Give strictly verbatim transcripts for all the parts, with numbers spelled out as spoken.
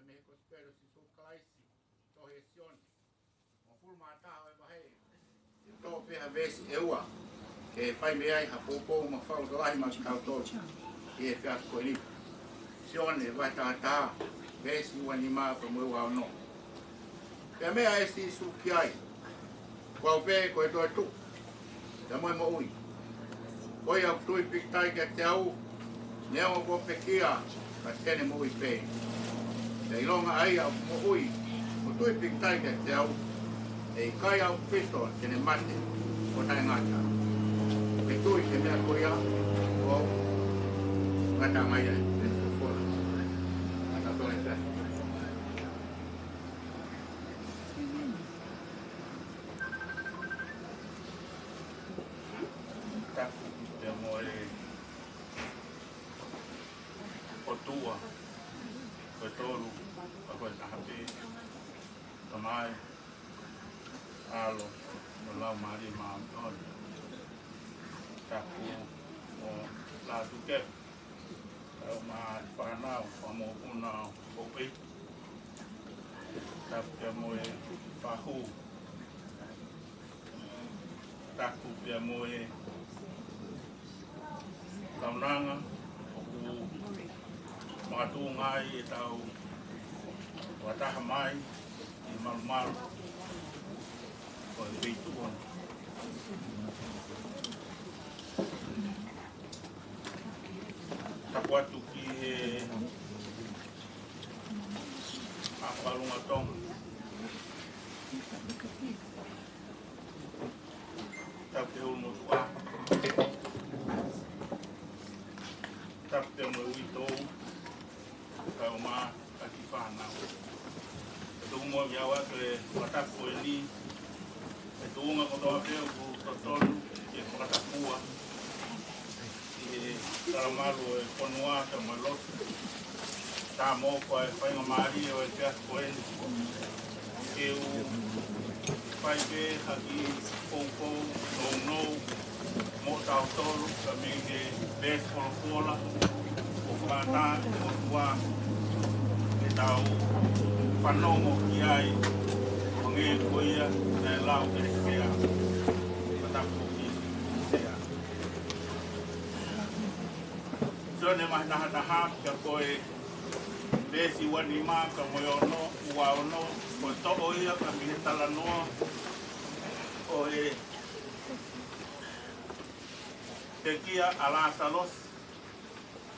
Mei he Kosipeli ʻo Sīsū Kalaisi, tohi ʻe Sione, hongofulu mā taha ʻo e vahe. Te u toʻo pē ha veesi ʻe ua ke fai mei ai ha poupou mafaufau lahi maʻa kitautolu ʻi he efiafi ko eni. Sione vahe taha taha, veesi ua nima pea mo e ua ono. Pea meʻa ʻe Sīsū ki ai, Ko au pē ko e toetuʻu, pea mo e moʻui. Ko ia ʻoku tui pīkitai kiate au, neongo kuo pekia, ka te ne moʻui pē. Pea ʻilonga ʻa ia ʻoku moʻui, ʻoku tui pīkitai kiate au, ʻe ʻikai ʻaupito te ne mate, ʻo taʻengata. Ke tui ki he meʻa ko ia, ʻoku ngata mai ai, pea ko e ngata tole pē. Tapu pea mo e ʻOtua, ko e tolu, ka ko e taha pē, Tamai, ʻAlo, mo e Laumālie Māʻoniʻoni. Tapu mo Lātū Kepu, kae ʻumaʻā e fānau, fanga mokopuna ʻo Houʻeiki. Tapu pea mo e fahu. Tapu pea mo e kaunanga ʻoku makatuʻunga ai ʻetau fakataha mai ʻi he malumalu ʻo e feituʻu ni. Tapu atu ki he ʻAho Fakalunga Tonga. Tapu ki he ʻulumotuʻa. Tapu pea mo e uitou, kae ʻumaʻā e kiʻi fānau. Ke tuku muʻa ke u ʻoatu e fakatapu ko eni, ʻi he tuʻunga kotoa pē ʻoku totonu ke fakatapua ʻi he talamalu ʻo e fonua pea mo e lotu. Tapu mo e faingamālie ʻo e efiafi ko eni ke u fai pē ha kiʻi poupou nounou mo tautolu, ka mei he veesi folofola ʻoku fakaʻatā ʻe he ʻOtua ke tau fanongo ki ai, ʻo hangē ko ia naʻe lau ʻe Sea. Fakatapu ki Sea. Sione vahe taha taha, pea ko e veesi ua nima pea mo e ono, ua ono, ko e toʻo ia ka mei he talanoa ʻo e pekia ʻa Lāsalosi,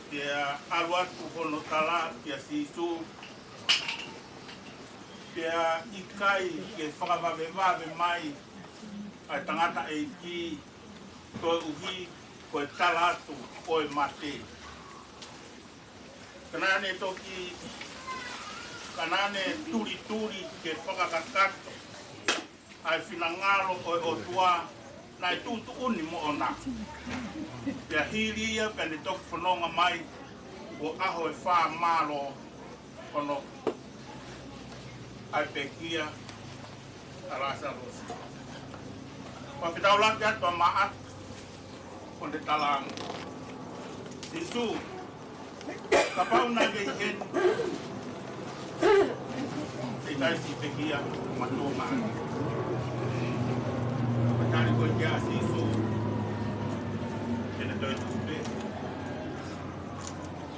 pea ʻalu atu hono tala kia Sīsū, pea ʻikai ke fakavavevave mai ʻa e tangataʻeiki, koeʻuhi ko e tala atu ʻo e mate. Ka naʻa ne toki, ka naʻa ne tulituli ke fakakakato ʻa e finangalo ʻo e ʻOtua naʻe tuʻutuʻuni moʻona. Pea hili ia pea ne toki fononga mai ʻo ʻaho ʻe fā mālō hono ʻai pekia ʻa Lāsalosi. Pea fetaulaki atu ʻa Maʻata, ʻo ne talaange, Sīsū, kapau naʻa ke ʻi heni, te ʻikai siʻi pekia mātuʻa mai. Ko e tali ko ē kia Sīsū, te ne toetuʻu pē.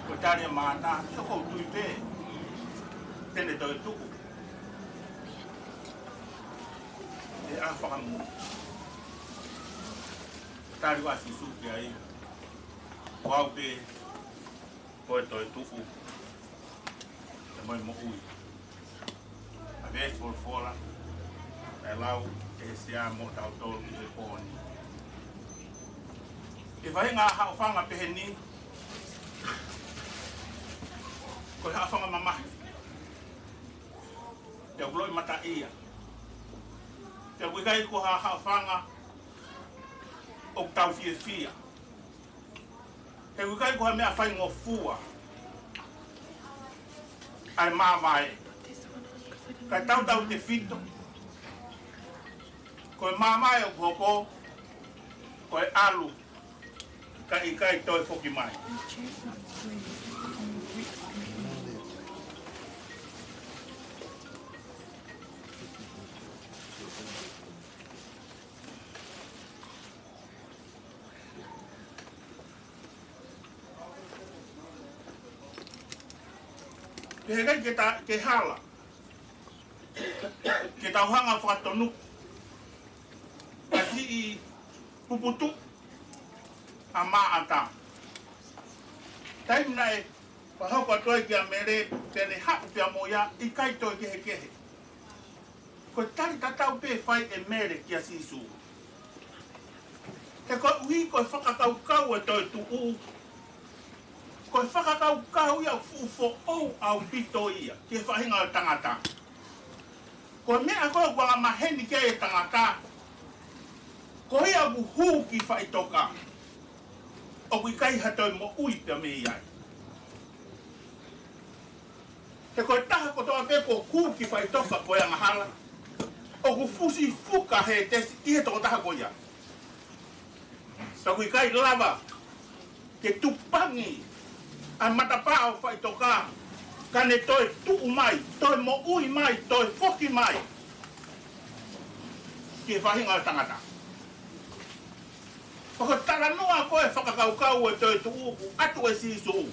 Ko e tali ʻa Maʻata, ʻio ʻoku ou tui pē te ne toetuʻu ʻi he ʻaho fakamui. Tali ʻa Sīsū ki ai, Ko au pē ko e toetuʻu, pea mo e moʻui. ʻA e veesi folofola naʻe lau ʻe Sea mo tautolu ʻi he pō ni. ʻI he faʻahinga haʻofanga pehē ni, ko e haʻofanga mamahi. Pea ʻoku loʻimataʻia. Pea ʻoku ʻikai ko ha haʻofanga ʻoku tau fiefia. He ʻoku ʻikai ko ha meʻa faingofua ʻa e māvae. Ka tautautefito, ko e māvae ʻoku hoko, ko e ʻalu, ka ʻikai toe foki mai. Pea ʻikai ke ta-, ke hala. Ke tau hanga ʻo fakatonu ʻa e siʻi puputuʻu ʻa Maʻata. Taimi naʻe fakahoko atu ai kia Mele, pea ne haʻu pea mo ia, ʻikai toe kehekehe. Ko e tali tatau pē fai ʻe Mele kia Sīsū. He koeʻuhi ko e fakakaukau ʻo e toetuʻu, ko e fakakaukau ia ʻoku fuʻu foʻou ʻaupito ia ki he faʻahinga ʻo e tangata. Ko e meʻa ko ē ʻoku angamaheni ki ai e tangata, ko ia ʻoku hū ki faʻitoka, ʻoku ʻikai ha toe moʻui pea mei ai. He ko e taha kotoa pē kuo hū ki faʻitoka ko e angahala, ʻoku fusi fuka ʻe he tesi ʻi he tokotaha ko ia. Pea ʻoku ʻikai lava ke tupangi ʻa e matapā ʻo faʻitoka, ka ne toe tuʻu mai, toe moʻui mai, toe foki mai ki he faʻahinga ʻo e tangata. Pea ko e talanoa ko ē fakakaukau ʻo e toetuʻu ʻoku ʻatu ʻe Sīsū,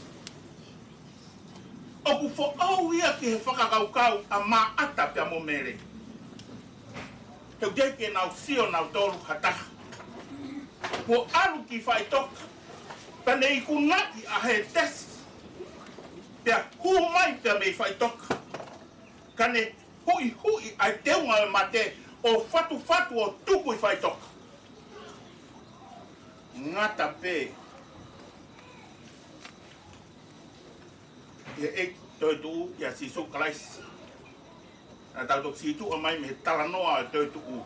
ʻoku foʻou ia ki he fakakaukau ʻa Maʻata pea mo Mele. He ʻoku teʻeki ke nau sio nautolu ha taha. Kuo ʻalu ki faʻitoka, pea ne ikunaʻi ʻe he tesi, pea hū mai pea mei faʻitoka, ka ne huʻihuʻi ʻa e teunga ʻo e mate ʻo fatufatu ʻo tuku ʻi faʻitoka. Ngata pē ʻi he ʻEiki toetuʻu ʻia Sīsū Kalaisi, naʻa tau toki sītuʻa mai mei he talanoa ʻo e toetuʻu.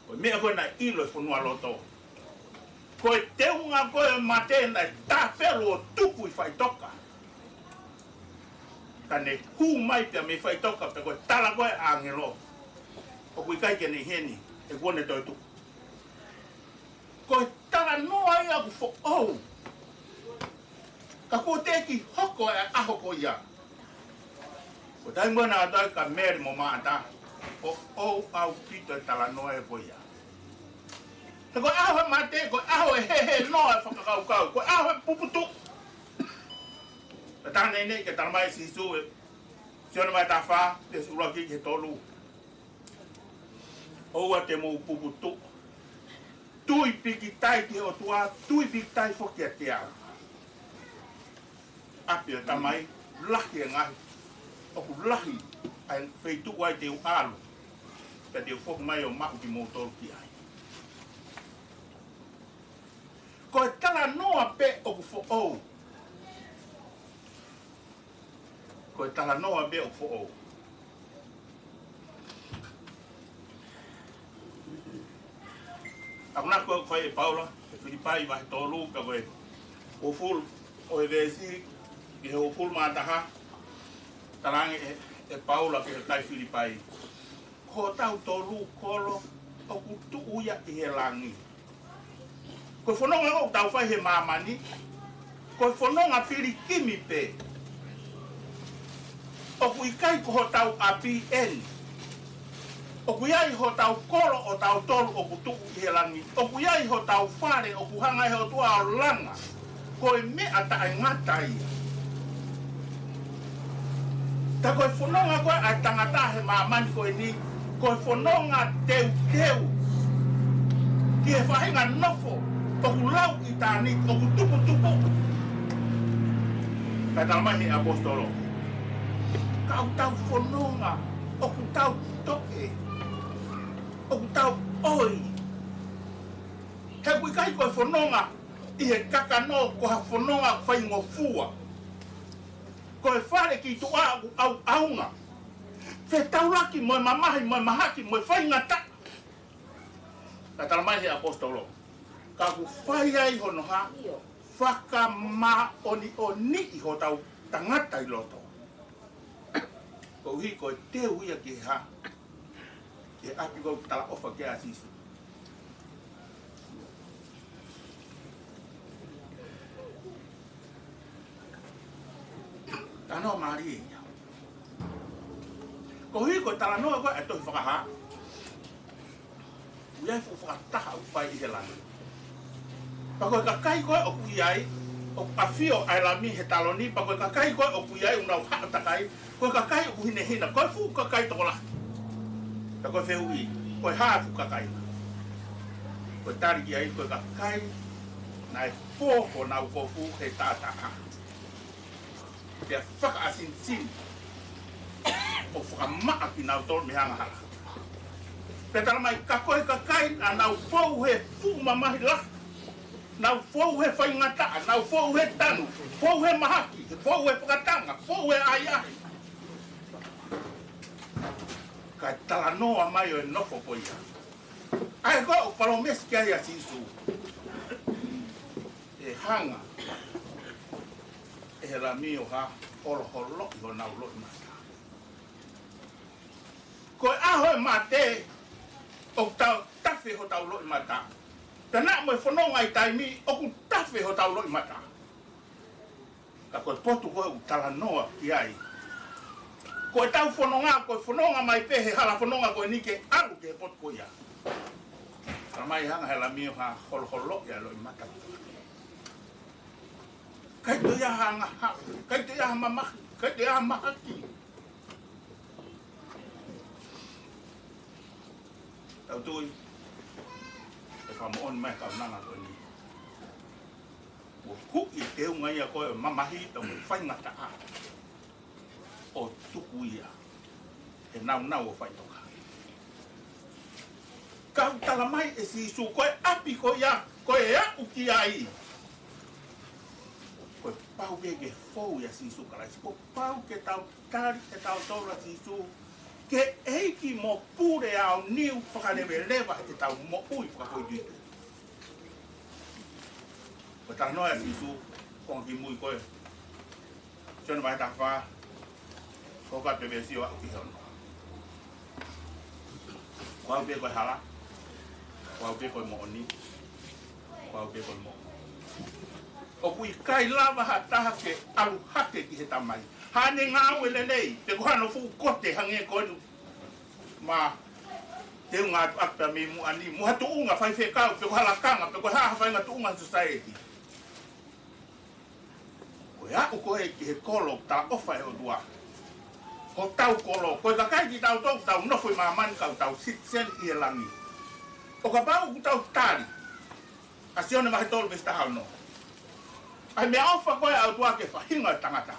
Ko e meʻa ko ē naʻe ʻilo ʻe he fonualoto, ko e teunga ko ē ʻo e mate naʻe tāpelu ʻo tuku ʻi faʻitoka, ka ne hū mai pea mei faʻitoka, pea ko e tala ko ē ʻa e ʻāngelo, ʻoku ʻikai ke ne ʻi heni, he kuo ne toetuʻu. Ko e talanoa ia ʻoku foʻou. Ka kuo teʻeki hoko e ʻaho ko ia. Ko e taimi naʻe ʻatu ai kia Mele mo Maʻata, foʻou ʻaupito e talanoa ko ia. He ko e ʻaho ʻo e mate, ko e ʻaho ʻo e hehenoa e fakakaukau, ko e ʻaho ʻo e puputuʻu. Pea tā neʻineʻi ke talamai ʻe Sīsū ʻi he Sione vahe taha fā, veesi ʻuluaki ki he tolu: ʻOua te mou puputuʻu. Tui pīkitai ki he ʻOtua, tui pīkitai foki kiate au. ʻApi ʻo e Tamai, lahi e ngaahi, ʻoku lahi ʻa e feituʻu ʻa ia te u ʻalu, pea te u foki mai ʻo maʻu kimoutolu ki ai. Ko e talanoa pē ʻoku foʻou. Ko e talanoa pē ʻoku foʻou. ʻA ia ko ena ʻoku fai ʻe Paula ʻi he Filipai vahe tolu, pea ko e hongofulu ʻo e veesi ki he hongofulu mā taha, talaange ʻe, ʻe Paula ki he kakai Filipai: Ko hotau tolu kolo ʻoku tuʻu ia ʻi he langi. Ko e fononga ʻoku tau fai he māmani, ko e fononga pilikimi pē. ʻOku ʻikai ko hotau ʻapi eni. ʻOku ʻi ai hotau kolo ʻo tautolu ʻoku tuʻu ʻi he langi. ʻOku ʻi ai hotau fale ʻoku hanga ʻe he ʻOtua ʻo langa. Ko e meʻa taʻengata ia. Ka ko e fononga ko ē ʻa e tangata he māmani ko eni, ko e fononga teuteu ki he faʻahinga nofo ʻoku lau ʻitāniti, ʻoku tuputupu. Ka talamai ʻe he ʻaposetolo, ka ʻoku tau fononga, ʻoku tau toʻe, ʻoku tau ʻoi. He ʻoku ʻikai ko e fononga ʻi he kakano ko ha fononga faingofua. Ko e fale ki tuʻa ʻoku ʻauʻaunga, fetaulaki mo e mamahi, mo e mahaki, mo e faingataʻa. Ka talamai ʻe he ʻaposetolo, ka ʻoku fai ai hono hā? Fakamāʻoniʻoniʻi hotau tangata ʻi loto. Koeʻuhi ko e teu ia ki he hā? Ki he ʻapi ʻoku talaʻofa ki ai ʻa Sīsū. Talanoa mālie ia. Koeʻuhi ko e talanoa ko ē ʻa e tohi Fakahā, ʻoku ʻi ai e fuʻu fakataha ʻoku fai ʻi he langi. Pea ko e kakai ko ē ʻoku ʻi ai, ʻAfio ʻa e Lami he taloni, pea ko e kakai ko ē ʻoku ʻi ai ʻoku nau haʻu ʻo takai, ko e kakai ʻoku hinehina, ko e fuʻu kakai tokolahi. Pea ko e fehuʻi, ko e hā e fuʻu kakai? Ko e tali ki ai, ko e kakai naʻe fō honau kofu he taʻataʻa, pea fakaʻasinisini ʻo fakamaʻa kinautolu mei he angahala. Pea talamai, ka ko e kakai naʻa nau fou he fuʻu mamahi lahi, nau fou he faingataʻa, nau fou he tanu, fou he mahaki, fou he fakatanga, fou he ʻahiʻahi, kae talanoa mai ʻo e nofo ko ia. ʻA ē ko ē ʻoku palōmesi ki ai ʻa Sīsū, ʻe hanga ʻe he Lami ʻo holoholoʻi honau loʻimata. Ko e ʻaho ʻe mate, ʻoku tau tafe hotau loʻimata. Pea naʻa mo e fononga ʻi taimi ʻoku tafe hotau loʻimata. Ka ko e potu ko ē ʻoku talanoa ki ai, ko ʻetau fononga, ko e fononga mai pē he hala fononga ko eni ke ʻalu ki he potu ko ia. Talamai hanga he Lami ʻo holoholoʻi ʻa e loʻimata. ʻIkai toe ʻi ai ha angahala, ʻikai toe ʻi ai ha mamahi, ʻikai toe ʻi ai ha mahaki. Tau tui, ʻe fakamoʻoni mai kaunanga ko eni, kuo huʻi e teunga ia ko ē ʻo e mamahi pea mo e faingataʻa ʻo tuku ia he naunau ʻo faʻitoka. Ka ʻoku talamai ʻe Sīsū, ko e ʻapi ko ia, ko e aʻu ki ai, kuo pau pē ke fou ʻia Sīsū Kalaisi. Kuo pau ke tau tali ʻetautolu ʻa Sīsū ke ʻEiki mo Pule aoniu fakaleveleva ʻetau moʻui fakafoʻituitui. Ko e talanoa ʻa Sīsū, konga kimui ko ē, Sione vahe taha fā, ko ka te vesi ʻo aʻu ki he ono. Ko au pē ko e hala, ko au pē ko e moʻoni, ko au pē ko e moʻui. ʻOku ʻikai lava ha taha ke ʻalu hake ki he Tamai, haʻane ngāue lelei, pe ko hano fuʻu kote hangē ko eni, ma teunga atu atu pea mei muʻa ni, mo ha tuʻunga faifekau, pe ko ha lakanga, pe ko ha, ha faʻahinga tuʻunga society. Ko e aʻu ko ē ki he kolo talaʻofa ʻe he ʻOtua, hotau kolo, ko e kakai kitautolu ʻoku tau nofo ʻi māmani ka ʻoku tau citizen ʻi he langi. ʻO kapau ʻoku tau tali ʻa Sione vahe tolu veesi taha ono, ʻa e meʻaʻofa ko ē ʻa e ʻOtua ki he faʻahinga ʻo e tangata,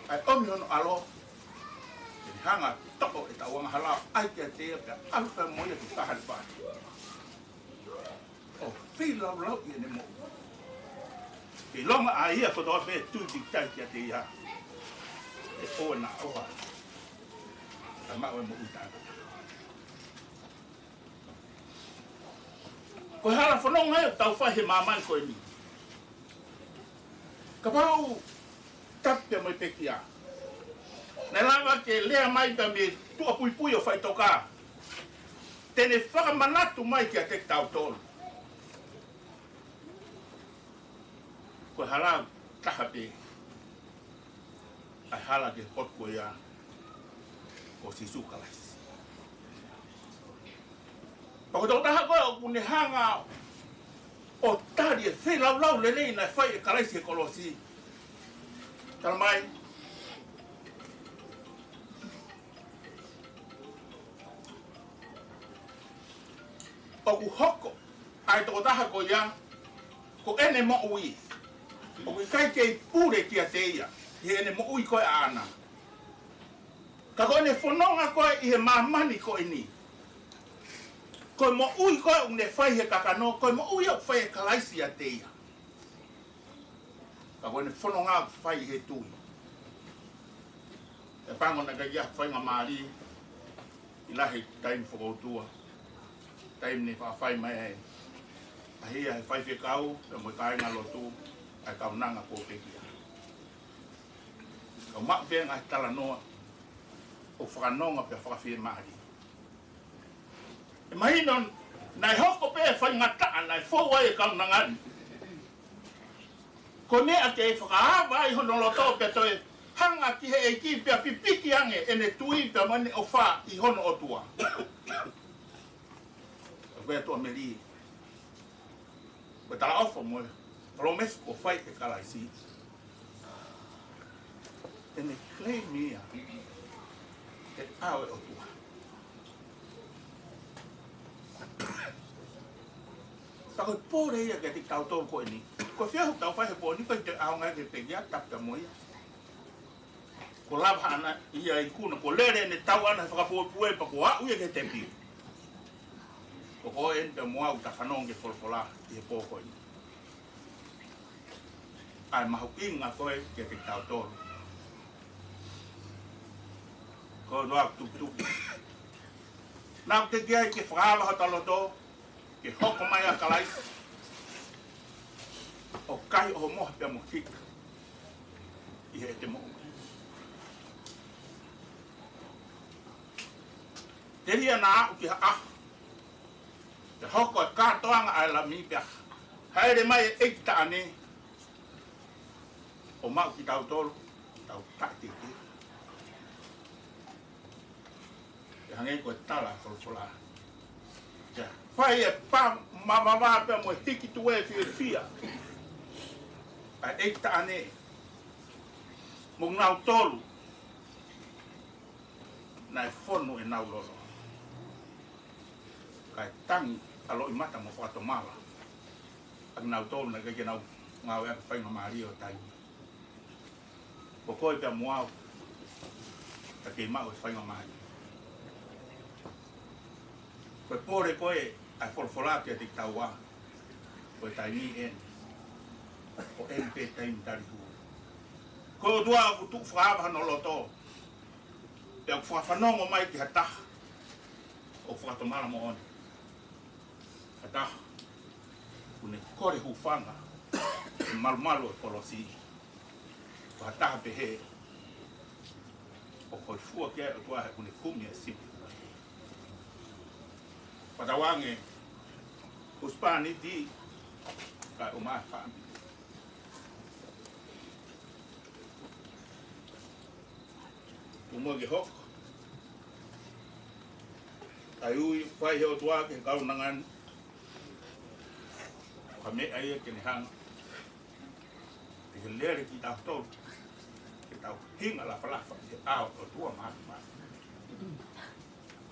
ʻa e ʻomi hono ʻAlo ke ne hanga ʻo toʻo ʻetau angahala, ʻai kiate ia pea ʻalu pē mo ia ki Kalevale ʻo feilaulau ʻi heʻene moʻui. Ke ʻilonga ʻa ia kotoa pē tui pīkitai kiate ia, ʻe ʻoua naʻa ʻofa, ka maʻu e moʻui taʻengata. Ko e hala fononga ia ʻoku tau fai he māmani ko eni. Kapau tapu pea mo e pekia, naʻe lava ke lea mai pea mei tuʻapuipui ʻo faʻitoka, te ne fakamanatu mai kiate kitautolu. Ko e hala taha pē, ʻa e hala ki he potu ko ia ko Sīsū Kalaisi. Pea ko e tokotaha ko ē ʻoku ne hanga ʻo tali e feilaulau lelei naʻe fai ʻe Kalaisi he kolosi, talamai, ʻoku hoko ʻa e tokotaha ko ia ko ʻene moʻui, ʻoku ʻikai kei pule kiate ia ʻi heʻene moʻui ko ē ʻaʻana. Ka ko ʻene fononga ko ē ʻi he māmani ko eni, ko e moʻui ko ē ʻoku ne fai he kakano, ko e moʻui ʻoku fai ʻe Kalaisi ʻiate ia. Ka ko ʻene fononga ʻoku fai he tui. ʻE pango naʻe ʻikai ke ʻi ai ha faingamālie ʻi lahi he taimi fokoutua, taimi ne faʻa fai mai ai ʻa e hia he faifekau pea mo e kāingalotu ʻa e kaunanga ko ē pekia. Ka u maʻu pē ngaahi talanoa ʻoku fakanonga pea fakafiemālie. ʻE mahino naʻe hoko pē faingataʻa naʻe fou ai e kaunanga ni. Ko e meʻa ke fakaava ai hono loto pea toe hanga ki he ʻEiki pea pipiki ange ʻene tui pea mo ʻene ʻofa ʻi hono ʻOtua. Ko e ʻOtua melie. Ko e talaʻofa mo e Palōmesi kuo fai ʻe Kalaisi. ʻEne claim ia ʻi he ʻao ʻo e ʻOtua. Ka ko e pole ia kiate kitautolu ko eni. Ko e feohi ʻoku tau fai he pō ni ko e te ʻaonga ke te kia tapa mo ia. Kuo lava ʻana ia ikuna, kuo lele ʻene tau ʻana he fakapuepue pea kuo aʻu ia ki he tēpile. Ko koe pea mo au ʻoku ta fanongo ki he folofola ʻi he pō ko eni. ʻA e mahuʻinga ko ē kiate kitautolu. Ko e ʻOtua ʻoku tukutuku. Naʻa ʻoku teʻeki ai ke fakaava hota loto, ke hoko mai ʻa Kalaisi ʻo kai ʻo mohe pea mo hiki ʻi heʻete moʻui. Telia naʻa aʻu ki ha ʻaho, te hoko e kātoanga ʻa e Lami pea hāʻele mai e ʻEiki Taʻane ʻo maʻu kitautolu, tau taʻeteitei. ʻE hangē ko e tala folofola. Ia, fai e pā mavava pea mo e hiki tuē fiefia ʻa e ʻEiki Taʻane mo kinautolu naʻe fonu ʻenau lolo, kae tangi ʻa loʻimata mo fakatomala ʻa kinautolu naʻe ʻikai ke nau ngāueʻaki e faingamālie ʻo e taimi. Ko koe pea mo au, ka kei maʻu e faingamālie. Ko e pole ko ē ʻa e folofola kiate kitaua, ko e taimi eni. Ko eni pē taimi tali hū. Ko e ʻOtua ʻoku tuʻu fakaava hono loto, pea ʻoku fakafanongo mai ki ha taha ʻoku fakatomala moʻoni. Ha taha ʻoku ne kole hūfanga he malumalu ʻo e kolosi. Ko ha taha pehē ʻoku hōifua ki ai e ʻOtua he ʻoku ne kumi e sipi. Fakatauange husepāniti kae ʻumaʻā e fāmili. Tuku muʻa ke hoko. Kae ui, fai he ʻOtua ki he kaunanga ni ha meʻa ia ke ne hanga ʻe he lele kitautolu ke tau hinga lafalafa ʻi he ʻao ʻo e ʻOtua Māfimafi.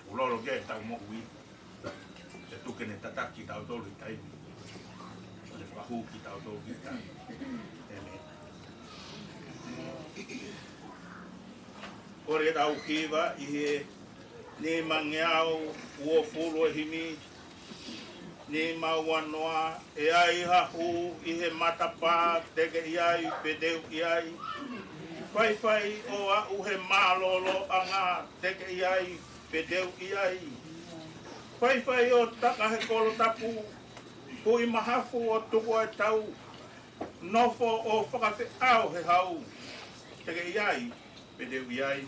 ʻOku lolo ki ai ʻetau moʻui. Pea tuku ke ne tataki kitautolu ʻi taimi. Pea ne fakahū kitautolu ki taimi. ʻĒmeni. Kole ke tau hiva ʻi he nimangeau uofulu e himi, nima ua noa. ʻE ai ha hū ʻi he matapā, te ke ʻi ai pe te u ʻi ai? Faifai ʻo aʻu he mālōlōʻanga, te ke ʻi ai pe te u ʻi ai? Faifai ʻo taka he kolo tapu, hui mahafu ʻo tuku ʻa e tau, nofo ʻo fakafeʻao he hau, te ke ʻi ai pe te u ʻi ai?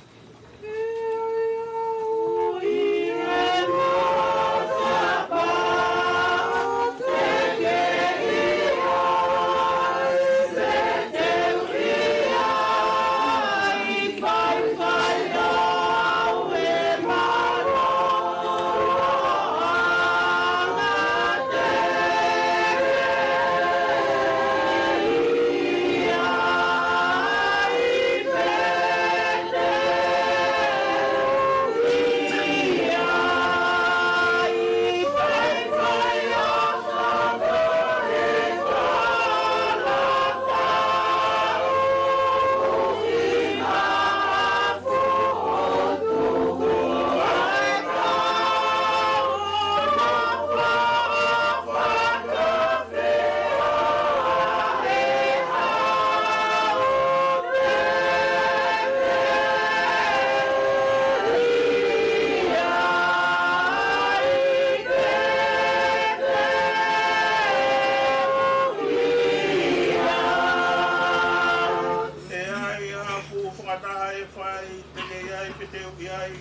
ʻE ai ha fuʻu fakataha ʻe fai, te ke ʻi ai pe te u ʻi ai?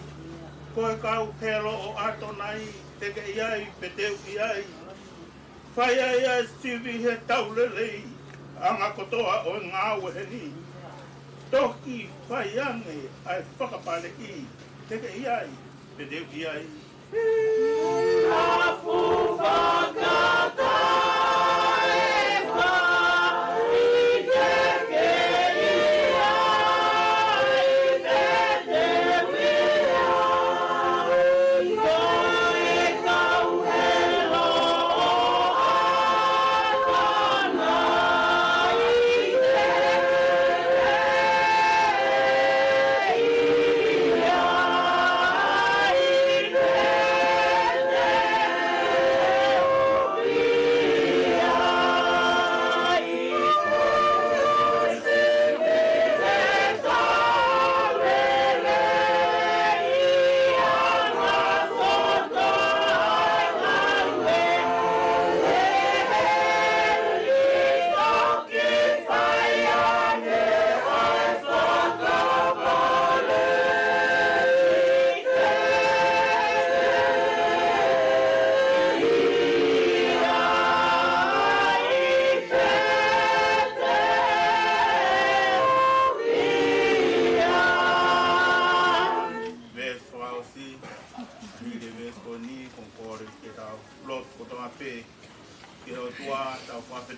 Ko e kau helo ʻo ʻAtonai, te ke ʻi ai pe te u ʻi ai? Fai ai ʻa e sivi he tau lelei, anga kotoa ʻo e ngāue heni. Toki fai ange ʻa e fakapaleʻi, te ke ʻi ai pe te u ʻi ai? Afu fakataha ʻe fai.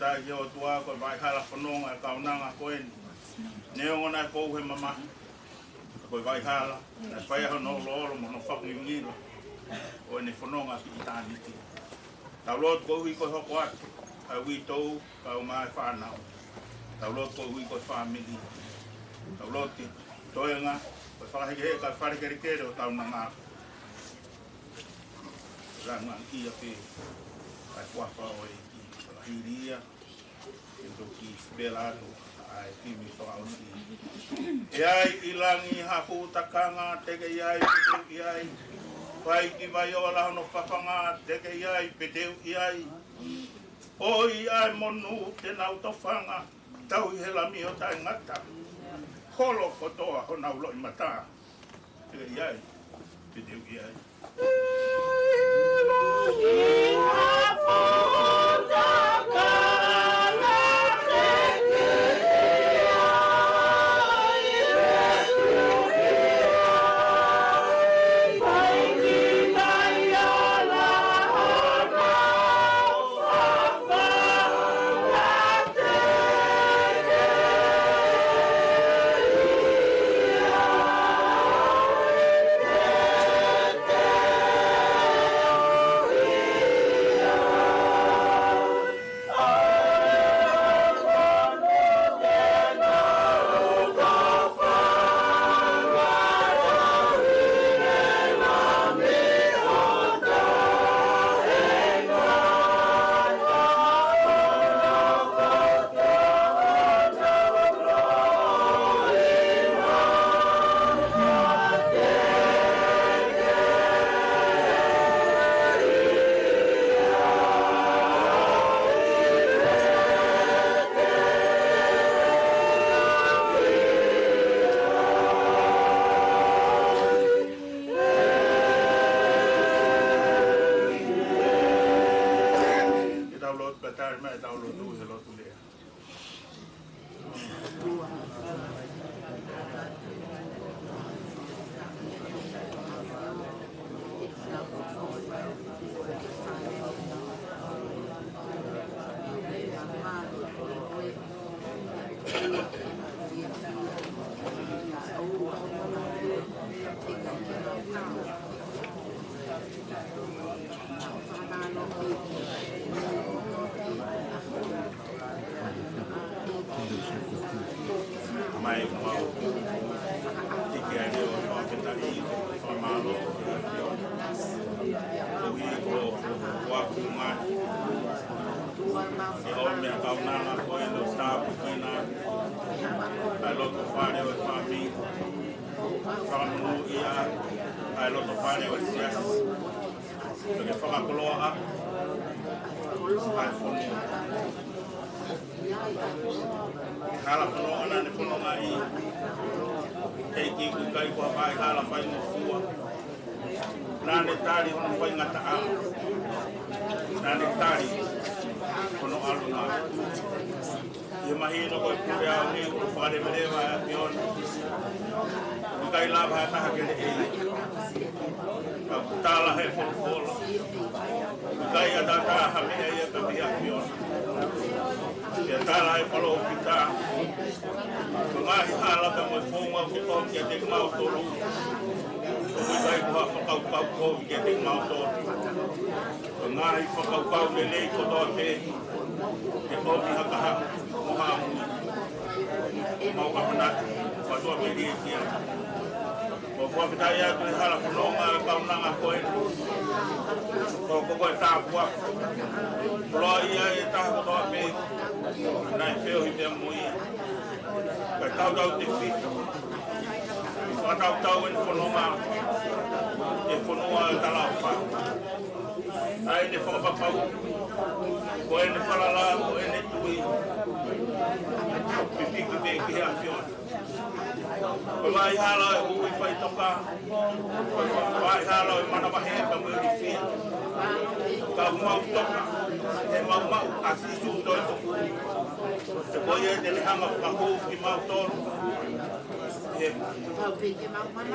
Fakafetaʻi ki he ʻOtua ko e vaʻihala fononga e kaunanga ko eni. Neongo naʻe fou he mamahi, ko e vaʻihala naʻe fai ai hono oloolo mo hono fakangingila ʻo ʻene fononga ki ʻitāniti. Tau lotu koeʻuhi ko e hoko atu ʻa e uitou, kau mai fānau. Tau lotu koeʻuhi ko e fāmili. Tau lotu ki he toenga, ko e fakahekeheka e fale kelekele ʻo e kaunanga. Langaʻi ia pē ʻa e huafa ʻo e ʻEiki. Fakahili ia ke toki pela atu ʻa e timi fakaʻosi. ʻE ʻi ai ʻi langi ha fuʻu takanga te ke ʻi ai pe te u ʻi ai? Fai ki Vaiola hono fafanga te ke ʻi ai pe te u ʻi ai? ʻOi ʻa e monū te nau tofanga, tauhi he Lami ʻo taʻengata. Holo kotoa honau loʻimata. Te ke ʻi ai pe te u ʻi ai? Ke tau lotu, pea tali mai ʻetau lotu he lotu lea. Mai mau tiki ai leo fakafetaʻi, fakamālō. Koeʻuhi ko e kuaku mai. ʻE ʻomi ʻa e kaunanga ko eni ʻo tāpuekina ʻa e loto fale ʻo e fāmili. Fakamonūʻia ʻa e loto fale ʻo e siasi. Pea ke fakakoloa ʻa e fonua. Hala fononga naʻa ne fononga ai, ʻEiki, ʻoku ʻikai ko ha vaʻihala faingofua. Naʻa ne tali hono faingataʻa. Naʻa ne tali hono ʻalunga. ʻI he mahino ko e pule ʻaho ni ʻoku fakaleveleva ʻa e ʻAfiona. ʻOku ʻikai lava ha taha ke leʻei. Ka ʻoku tala he folofola, ʻoku ʻikai ʻataʻatā ha meʻa ia ka mei he ʻAfiona. Pea tala ʻe he palōfita, ko e ngaahi hala pea mo e founga ʻoku ʻomi kiate kimautolu, ʻoku ʻikai ko ha fakakaukau kovi kiate kimautolu. Ko e ngaahi fakakaukau lelei kotoa pē ke ʻomi ha kahaʻu mo ha ʻamu. Mau ʻamanaki, ʻOtua melie ki ai. ʻOku ou fakafetaʻi atu he hala fononga e kaunanga ko eni. Ko, ko, ko e tāpuaki. Puloa ia ʻe he taha kotoa pē naʻe feohi pea mo ia. Kae tautautefito ke fakatautau ʻene fononga ʻi he fonua ʻo e talaʻofa. ʻA ʻene fakapapau, ko ʻene falala, ko ʻene tui, pipiki pē ki he ʻAfiona. Ko e vaʻihala ʻo e ui faʻitoka, ko e vaʻihala ʻo e manavahē pea mo e ilifia. Ka ʻoku mau toka he maumau ʻa Sīsū Toetuʻu. He ko ia te ne hanga ʻo fakahū kimautolu he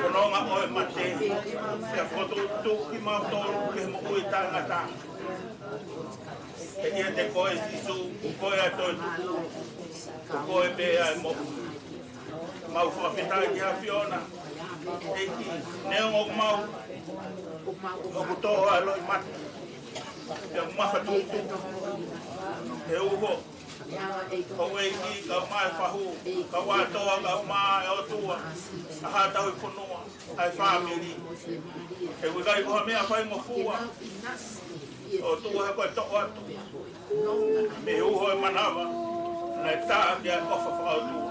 fononga ʻo e mate, pea fokotuʻutuʻu kimautolu ki he moʻui taʻengata. ʻIate koe Sīsū, ko koe ʻa e toetuʻu, ko koe pē ʻa e moʻui. Mau fakafetaʻi ki he ʻAfiona, ʻEiki, neongo ʻoku mau, ʻoku tō ʻa e loʻimata, pea mafatuntu, he uho, ʻo e ʻEiki, kau mai fahu, kau atoa, kau mai ʻOtua, ʻa haʻa tauhi fonua, ʻa e fāmili. He ʻoku ʻikai ko ha meʻa faingofua, ʻOtua he ko e toʻo atu mei he uho ʻo e manava, naʻe tā ki ai e ʻofa fakaʻotua.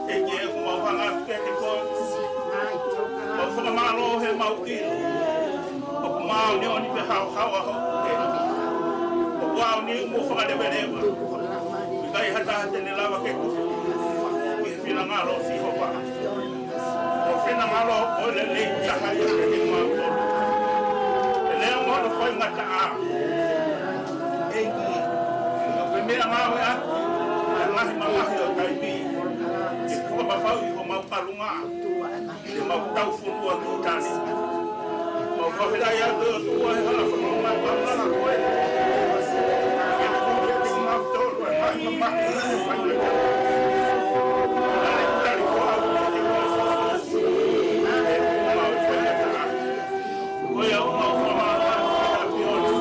ʻEiki ʻoku mau hanga atu kiate koe, mau fakamālō he mau ʻilo ʻoku māʻoniʻoni pea haohaoa hoʻo ʻEiki. ʻOku ʻaonga mo fakaleveleva. ʻIkai ha taha te ne lava ke tuʻu ki he finangalo ʻo Sihova. Ko e finangalo ʻoku lelei taha ia kiate kimautolu. ʻE lea mo hono faingataʻa. ʻEiki, ʻoku ke meʻangāue atu ʻa e ngaahi mamahi ʻo e taimi, ke fakapapauʻi homau ʻalunga, ke mau tau fonua ki Itāniti. Mau fakafetaʻi atu ʻOtua he hala fononga ʻoku mau hala ko ē. Ke tuku kiate kimautolu ʻa e ngaahi mamahi ʻo e faingataʻa. Tali ko au kiate koe Sīsū, he ʻoku mau faingataʻa. Ko ia ʻoku mau fakamālō atu ki he ʻAfiona.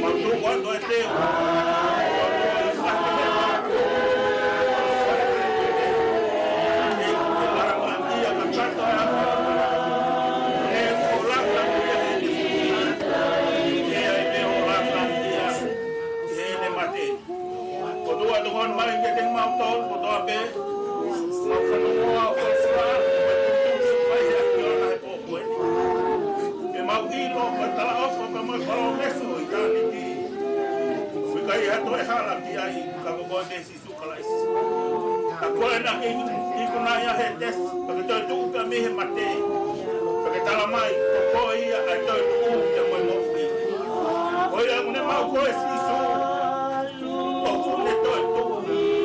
Mau tuku atu e teu. ʻOtua, tuku mai kiate kimautolu kotoa pē, mau fanongo ʻa e folofola, mo e tuʻutuʻuni ʻoku fai ʻe he ʻAfiona he pō ko eni. Ke mau ʻilo ko e talaʻofa pea mo e palōmesi ʻo ʻitāniti. ʻOku ʻikai ha toe hala ki ai, ka ko koe pē Sīsū Kalaisi. Ka ko e naʻa ke ikunaʻi ʻa Hētesi, pea ke toetuʻu pea mei he mate. Pea ke tala mai, ko koe ia ʻa e toetuʻu pea mo e moʻui. Ko ia ʻoku ne maʻu koe Sīsū, ʻoku ne toetuʻu,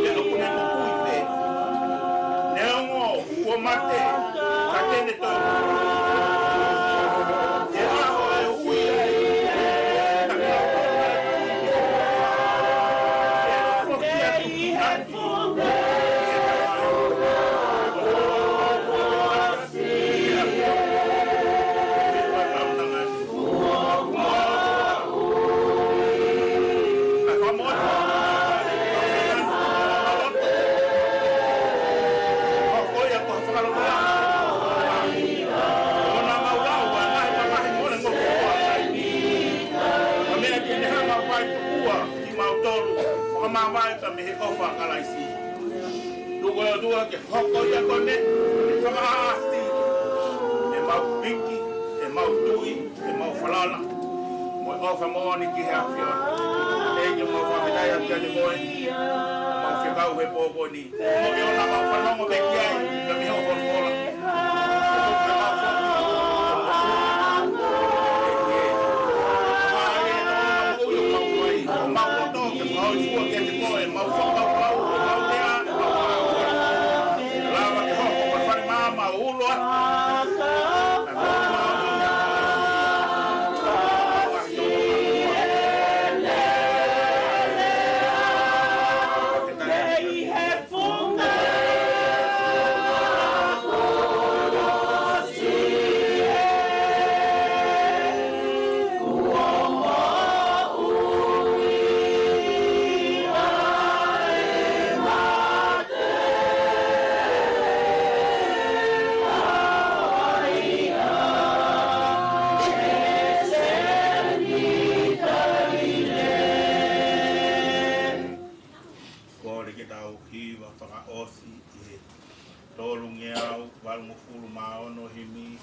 pea ʻoku ne moʻui pē. Neongo kuo mate, ka te ne toetuʻu. He ʻaho ʻe ui ai, ʻe foki atu ki ʻapi. Kimautolu, fakamāvae pea mei he ʻofa ʻa Kalaisi. Tuku ʻOtua ke hoko ia ko eni, ke fakaʻasi ʻemau piki, ʻemau tui, ʻemau falala, mo e ʻofa moʻoni ki he ʻAfiona. ʻEiki, mau fakafetaʻi atu kiate koe, mau fekau he pō ko eni. Mo ke ʻoua naʻa mau fanongo pē ki ai, ka mei hoʻo folofola. Mau loto ke mau sua kiate koe, mau fakakaukau, mau lea, mau lava ke hoko ko e fale mā, mau ulo atu. Kole ke tau hiva fakaʻosi ʻi he tolungeau valungofulu mā ono, himi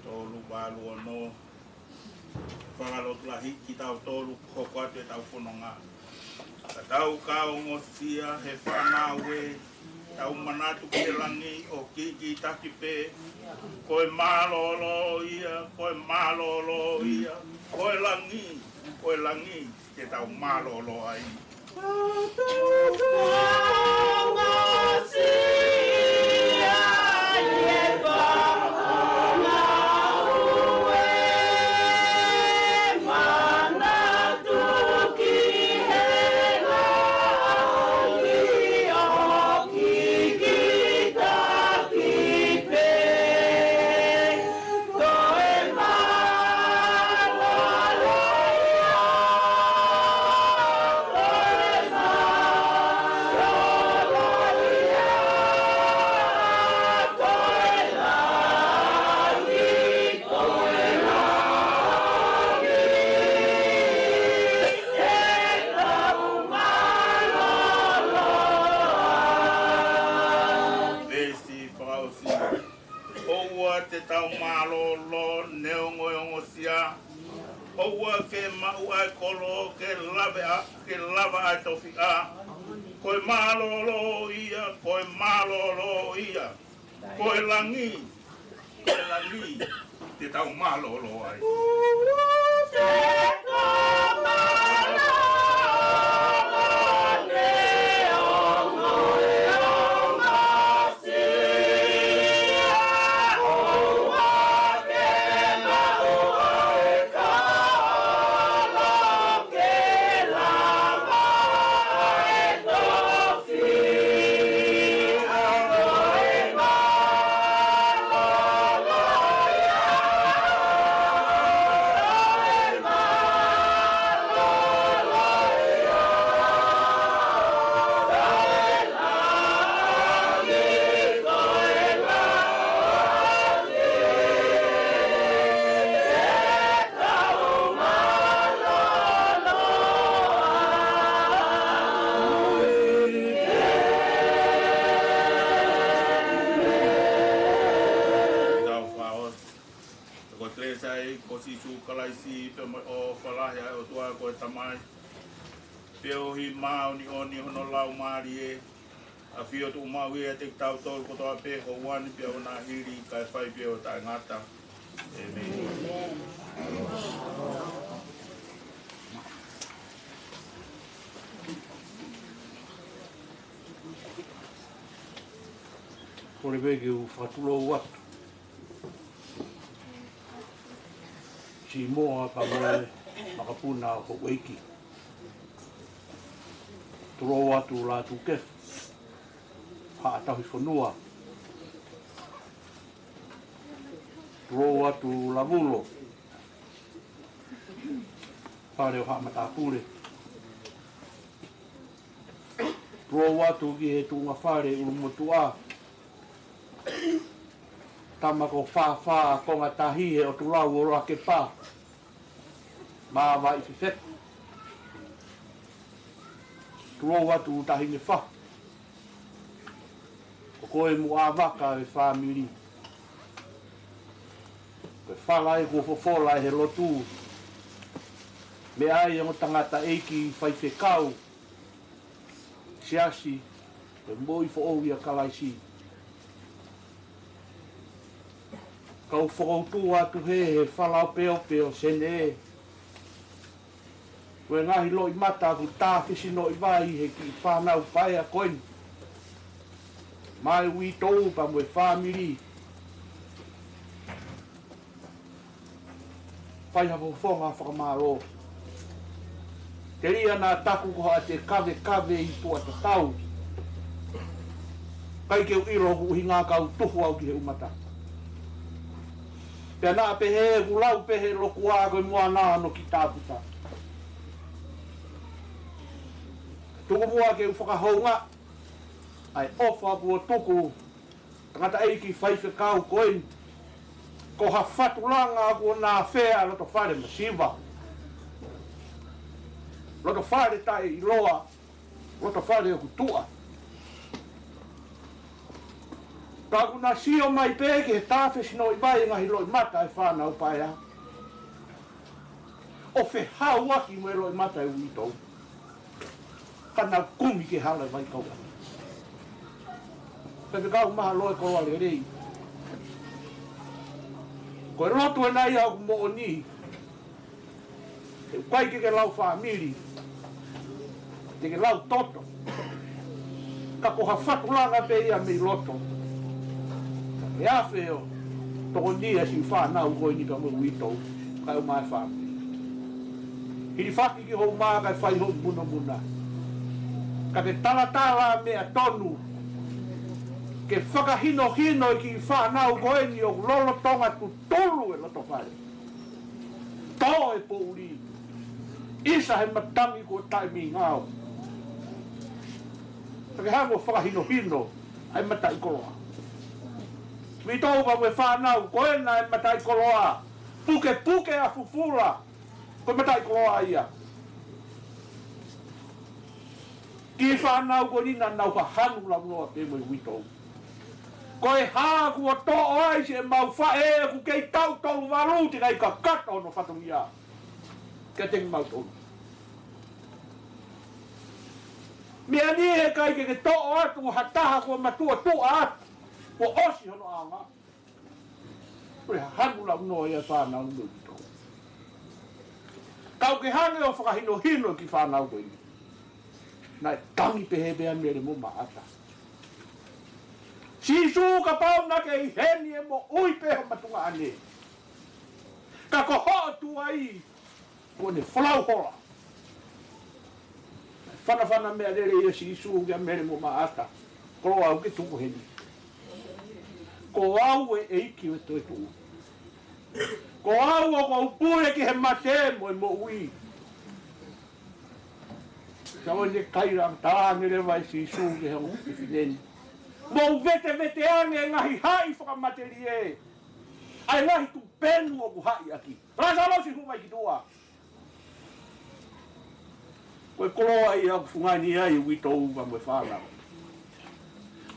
tolu valu ono. Fakalotolahi kitautolu, hoko atu ʻetau fononga. Ka tau ka ongosia he fānau ē, tau manatu ki he langi ʻoku kikitaki pē. Ko e mālōlō ia, ko e mālōlō ia, ko e langi, ko e langi ke tau mālōlō ai. mālōlō neongo e ongosia. ʻOua ke maʻu ʻa e kolo ke lava ʻa, ke lava ʻa e tofiʻa. Ko e mālōlō ia, ko e mālōlō ia. Ko e langi, ko e langi, te tau mālōlō ai. Tau fakaʻosi. Ko e kelesi ʻa e ʻEiki ko Sīsū Kalaisi, pea mo e ʻofa lahi ʻa e ʻOtua ko e Tamai, feohi māʻoniʻoni hono Laumālie, ʻafio tuʻumaʻu ʻiate kitautolu kotoa pē houa ni pea ʻo nāhili kae fai pē ʻo taʻengata. ʻĒmeni. Kole pē ke u fakatulou atu. Simoa pea mo e makapuna ʻo houʻeiki. Tulou atu Lātūkefu, Haʻa Tauhi Fonua. Tulou atu Lavulo, Fale ʻo Haʻa Matāpule. Tulou atu ki he tuʻunga fale ʻUlumotuʻa, tama ko Fāfā Kongatahi he ʻOtulau ʻo Lakepa, Māvaʻi Fefeka. Tulou atu Taʻahine Fahu, ko koe mo ʻAvaka e fāmili. Ko e fala ē kuo fofola ʻe he lotu, meʻa ai ongo tangataʻeiki faifekau, siasi, ko e moʻui foʻou ʻia Kalaisi. Kau fakautu atu he, he fala ʻo Peope ʻo Senē, ko e ngaahi loʻimata kuo tāfesinoʻi vai he kiʻi fānau paea ko eni, mo e uitou pea mo e fāmili. Fai ha fofonga fakamālō. Telia naʻa taku ko haʻate kavekave ʻi tuʻa tatau, ʻikai ke u ʻilo ʻoku ʻuhinga kau tuhu au ki he ʻumata. Pea naʻa pehē ʻoku lau pē he lokuā ko e moana ʻa hono kiʻi tāputa. Tuku muʻa ke u fakahoungaʻi ʻa e ʻofa kuo tuku tangataʻeiki faifekau ko eni, ko ha fatulanga kuo na fea loto fale masiva, loto fale taʻeʻiloa, loto fale ʻoku tuʻa. Ka kuo na sio mai pē ki he tāfesinoʻi vai e ngaahi loʻimata e fānau paea, ʻo fehauaki mo e loʻimata e uitou, ka nau kumi ki he hala e vaikauʻanga. Faifekau mahalo e koloa lelei. Ko e lotu ena ia ʻoku moʻoni. He ʻoku ʻikai ke ke lau fāmili, te ke lau toto. Ka ko ha fatulanga pē ia mei loto, ʻe afe ʻo tokoni ʻa e siʻi fānau ko eni pea mo e uitou, kae ʻumaʻā e fāmili. Hilifaki ki hoʻo mā kae fai hoʻo munomuna. Ka ke talatala meʻa tonu, ke fakahinohino e kiʻi fānau ko eni ʻoku lolotonga tutulu e loto fale. Tō e poʻuli, ʻisa he matangi kuo taʻemingao. Ka ke hanga ʻo fakahinohino ʻa e mataʻikoloa. Uitou pea mo e fānau, ko ena e mataʻikoloa. Pukepuke ʻa fufula, ko e mataʻikoloa ia. Kiʻi fānau ko eni naʻa nau hahanu launoa pē mo e uitou. Ko e hā kuo toʻo ai siʻemau faʻē ʻoku kei taʻu tolu valu, teʻeki ai kakato hono fatongia kiate kimautolu. Meʻa ni he ʻikai ke ke toʻo atu ha taha kuo matuʻotuʻa atu, kuo ʻosi hono ʻaonga. Ko e hanu lau noa ia fānau nui tō. Kau ke hangē ʻo fakahinohino ki fānau ko eni. Naʻe tangi pehē pē ʻa Mele mo Maʻata. Sīsū, kapau naʻa ke ʻi heni ʻe moʻui pē ho mātuʻa ʻaʻana. Ka ko hoʻo tuai kuo ne folau hola. Fanafana meʻa lelei ʻa Sīsū kia Mele mo Maʻata. Koloa, ʻoku ke tuku heni. Ko au ʻa e ʻEiki ʻo e toetuʻu. Ko au ʻoku ou pule ki he mate mo e moʻui. Ka ʻo ne kaila, talaange leva ʻe Sīsū ki he ongo fefine ni, mou vetevete ange e ngaahi haʻi fakamatelie, ʻa e ngaahi tupenu ʻoku haʻi ʻaki. Lasalosi, hū mai ki tuʻa. Ko e koloa ia ʻoku fungani ai uitou mo e fānau.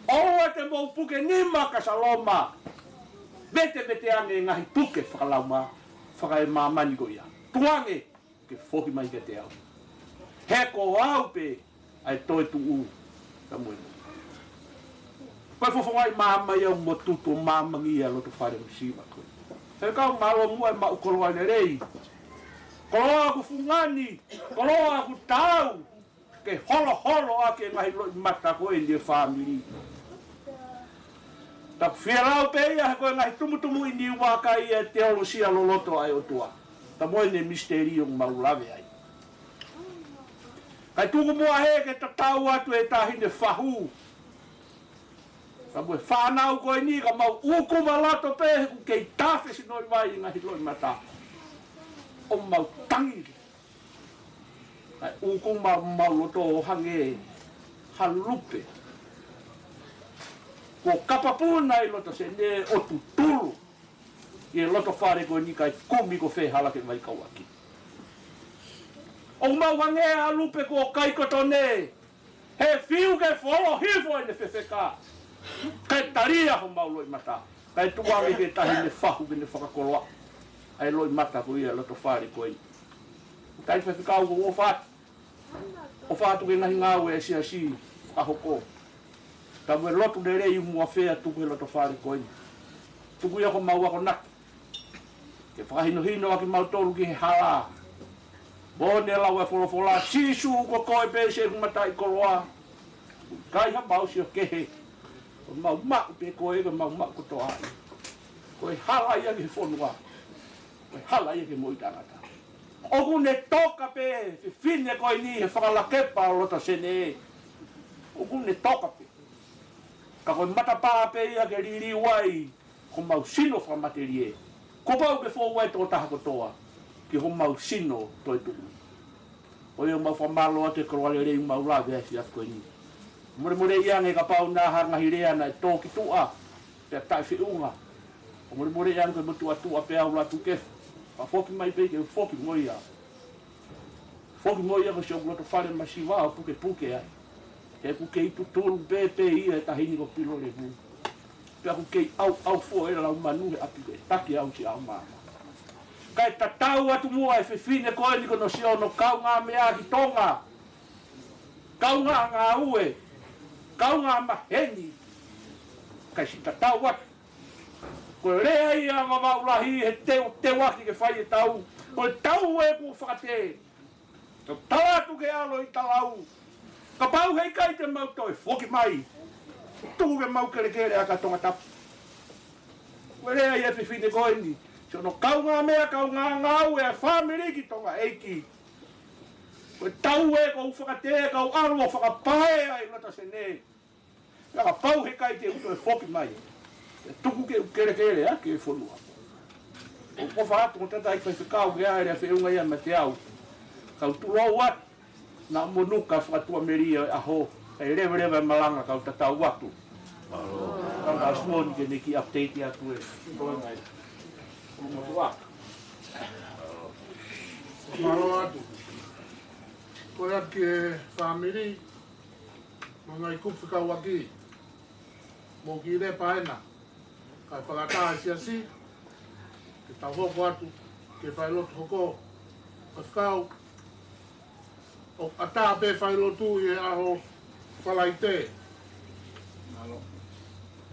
ʻOua te mou puke nima ka saloma. Vetevete ange e ngaahi puke fakalaumālie, fakaemāmani ko ia. Tuku ange ke foki mai kiate au. He ko au pē ʻa e toetuʻu ka mo e moʻui. Ko e fofongaʻi māmani ia mo tutu māmani ia loto fale masiva ko ē. He kau mālō muʻa e maʻu koloa lelei. Koloa ʻoku fungani, koloa ʻoku taau ke holoholo ʻaki e ngaahi loʻimata ko eni e fāmili. Taku fielau pē ia he ko e ngaahi tumutumu ʻi Niuaka ia e teolosia loloto ʻa e ʻOtua. Ka mo eni e misiteli ʻoku mau lave ai. Kae tuku muʻa hē ke tatau atu e taʻahine fahu. Ka mo e fānau ko eni ka mau ʻūkuma loto pē he ʻoku kei tafe sinoʻi vai e ngaahi loʻimata. ʻO mau tangi. Kae ʻūkuma mau loto ʻo hangē ha lupe kuo kapapuna ʻi loto sene ʻo tutulu ʻi he loto fale ko eni kae kumi ko fē hala ke mai kau ʻaki. ʻO mau hangē ha lupe kuo kai koto ne he fiu ke folo hifo ʻene fefeka. Kae talia homau loʻimata. Kae tuku ange ki he taʻahine fahu ke ne fakakoloa ʻa e loʻimata ko ia loto fale ko eni. Kae faifekau, ko u ʻofa atu. ʻOfa atu ki he ngaahi ngāue ʻa e siasi fakahoko. Ka mo e lotu lelei ʻoku mou fai atu ki he loto fale ko eni. Tuku ia ko homau akonaki ke fakahinohino ʻaki kimautolu ki he hala. Mo ne lau e folofola, Sīsū ko koe pē siʻeku mataʻikoloa. ʻIkai ha mau sio kehe. Ko mau maʻu pē koe, ko mau maʻu kotoa ai. Ko e hala ia ki he fonua. Ko e hala ia ki he moʻui taʻengata. ʻOku ne toka pē fefine ko eni he fakalakepa loto sene. ʻOku ne toka pē. Ka ko e matapā pē ia ke liliu ai ko homau sino fakamatelie. Kuo pau ke fou ai e tokotaha kotoa ki homau sino toetuʻu. ʻOku mau fakamālō atu he koloa lelei ʻoku mau lave ai he efiafi ko eni. Molemoleʻi ange kapau naʻa ha ngaahi lea naʻe tō ki tuʻa pea taʻefeʻunga. ʻOku molemoleʻi ange ko e motuʻa tuʻa pē au Lātūkefu. Pea foki mai pē ke u foki mo ia. Foki mo ia ko siʻoku loto fale masiva ʻo pukepuke ai. He ʻoku kei tutulu pē pē ia he taʻahine ko Pilolevu. Pea ʻoku kei ʻauʻaufua e lau manu he ʻapi ko e taki au si au mama. Kae tatau atu muʻa e fefine ko eni ko hono sio hono kaungāmeʻa ki Tonga. Kaungā ngāue. Kaungā maheni. Kae siʻi tatau atu. Ko e lea ia ʻa Vavaʻu Lahi he teuteu ʻaki ke fai e tau. Ko e tau ē kuo fakatē. Tau tala atu ke ʻalu ʻi talau. Kapau heʻikai te mau toe foki mai, tuku ke mau kelekele ʻaki ʻa Tongatapu. Ko e lea ia ʻa e fefine ko eni. Siʻono kaungāmeʻa, kaungā ngāue ʻa e fāmili ki Tonga ʻeiki. Ko e tau ē kuo u fakatē, kau ʻalu ʻo fakapae ai loto sene. Kapau heʻikai te u toe foki mai, ʻe tuku ke u kelekele ʻaki e fonua. ʻOku ou ʻofa atu ko tata ʻi faifekau ke ʻai lea feʻunga ia mate au. Kau tulou atu, naʻa mo nuka fakatuʻamelie ʻaho, ʻe leveleva e malanga kau tatau atu. Kau ka smoni ke ne kiʻi update atu e. Ko e ngai. Ko e motuʻa. Mālō atu. Ko e ʻaki e fāmili, mo e ngaahi kupu fekauʻaki. Mou kiʻi lepa ena, kae fakataha e siasi, ke tau hoko atu ke fai lotu hoko. Faifekau, ʻoku ʻatā pē fai lotu ʻi he ʻaho Falaite.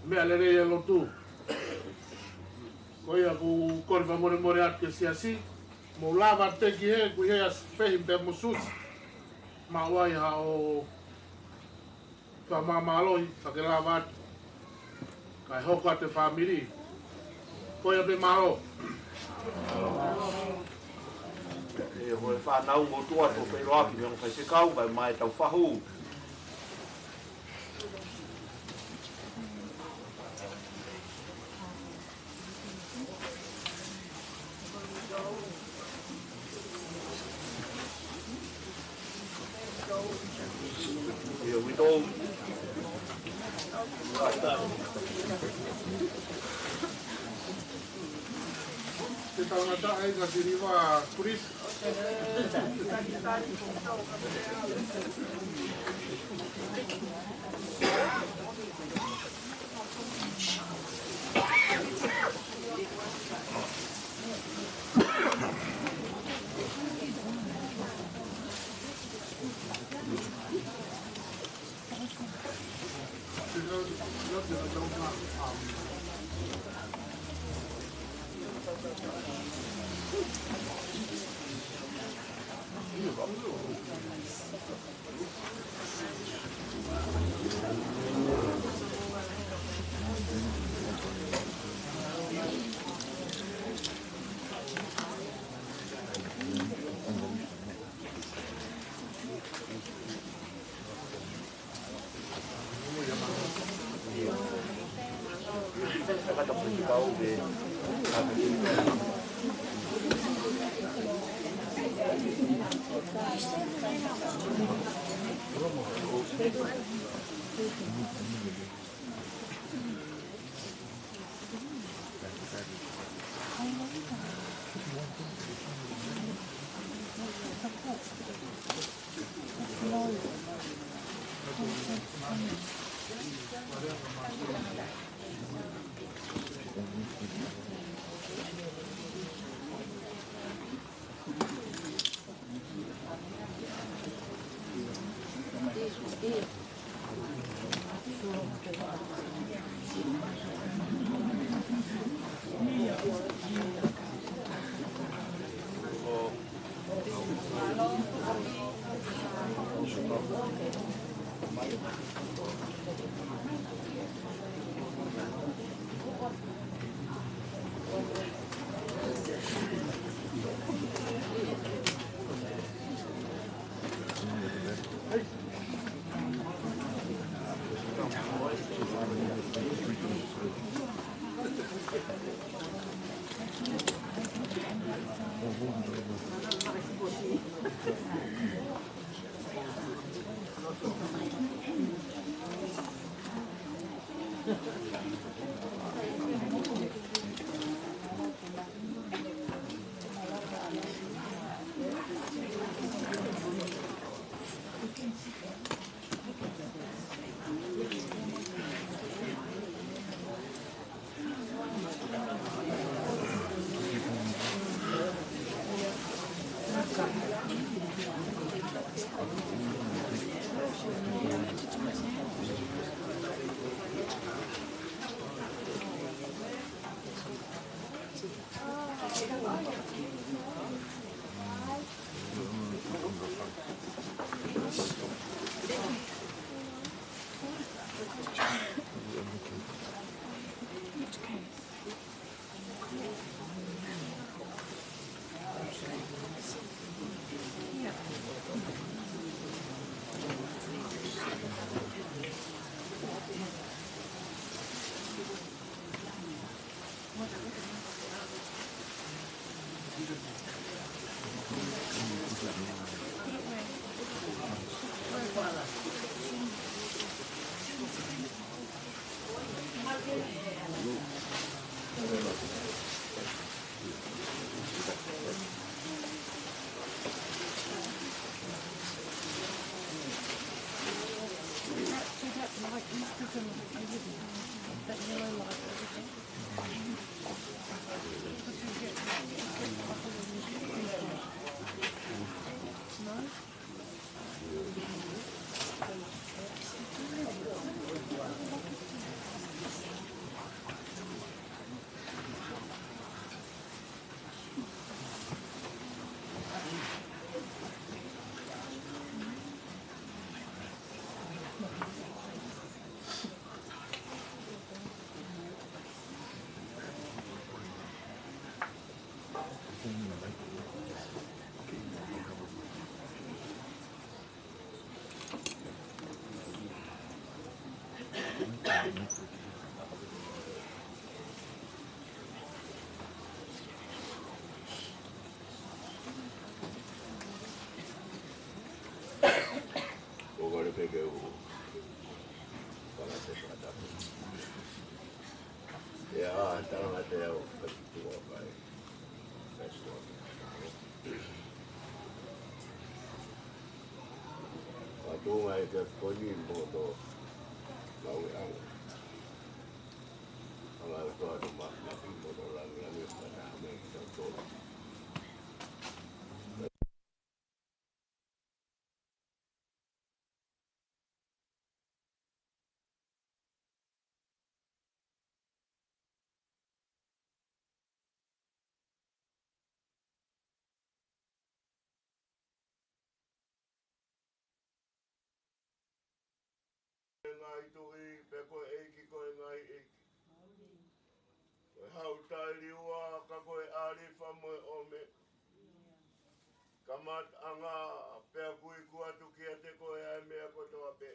Meʻa lelei e lotu. Ko ia ʻoku ou kole fakamolemole atu ki he siasi, mou lava atu ki he, ko e ʻasi fehi pē mo Susi. Maʻu ai haʻo fakamālohi, ka ke lava atu. Kae hoko atu e fāmili. Ko ia pē, mālō. ʻE, houʻeiki fānau, mou tuʻu atu ʻo feʻiloaki mo e ongo faifekau, kae ʻomai ʻetau fahu. Here we go. Te tau ngata ai ka tiriva, Chris. Ko vale pē ke u fakaʻatā fakatapu. ʻIa, tala mai te au, ka tuku au kai. Ka tuku au kai. Ka tuku mai ke koni mo to. Lau e au. Ala e toa to ma, ma ki mo to langi, langi, ka ta me ki ta to. Ngaahi tuʻi, pea ko e ʻEiki ko e ngaahi ʻeiki. Ko e Hau taʻeliua, ka ko e ʻAlifa mo e ʻOmeka. Kamataʻanga, pea kuo iku atu kiate koe ʻa e meʻa kotoa pē.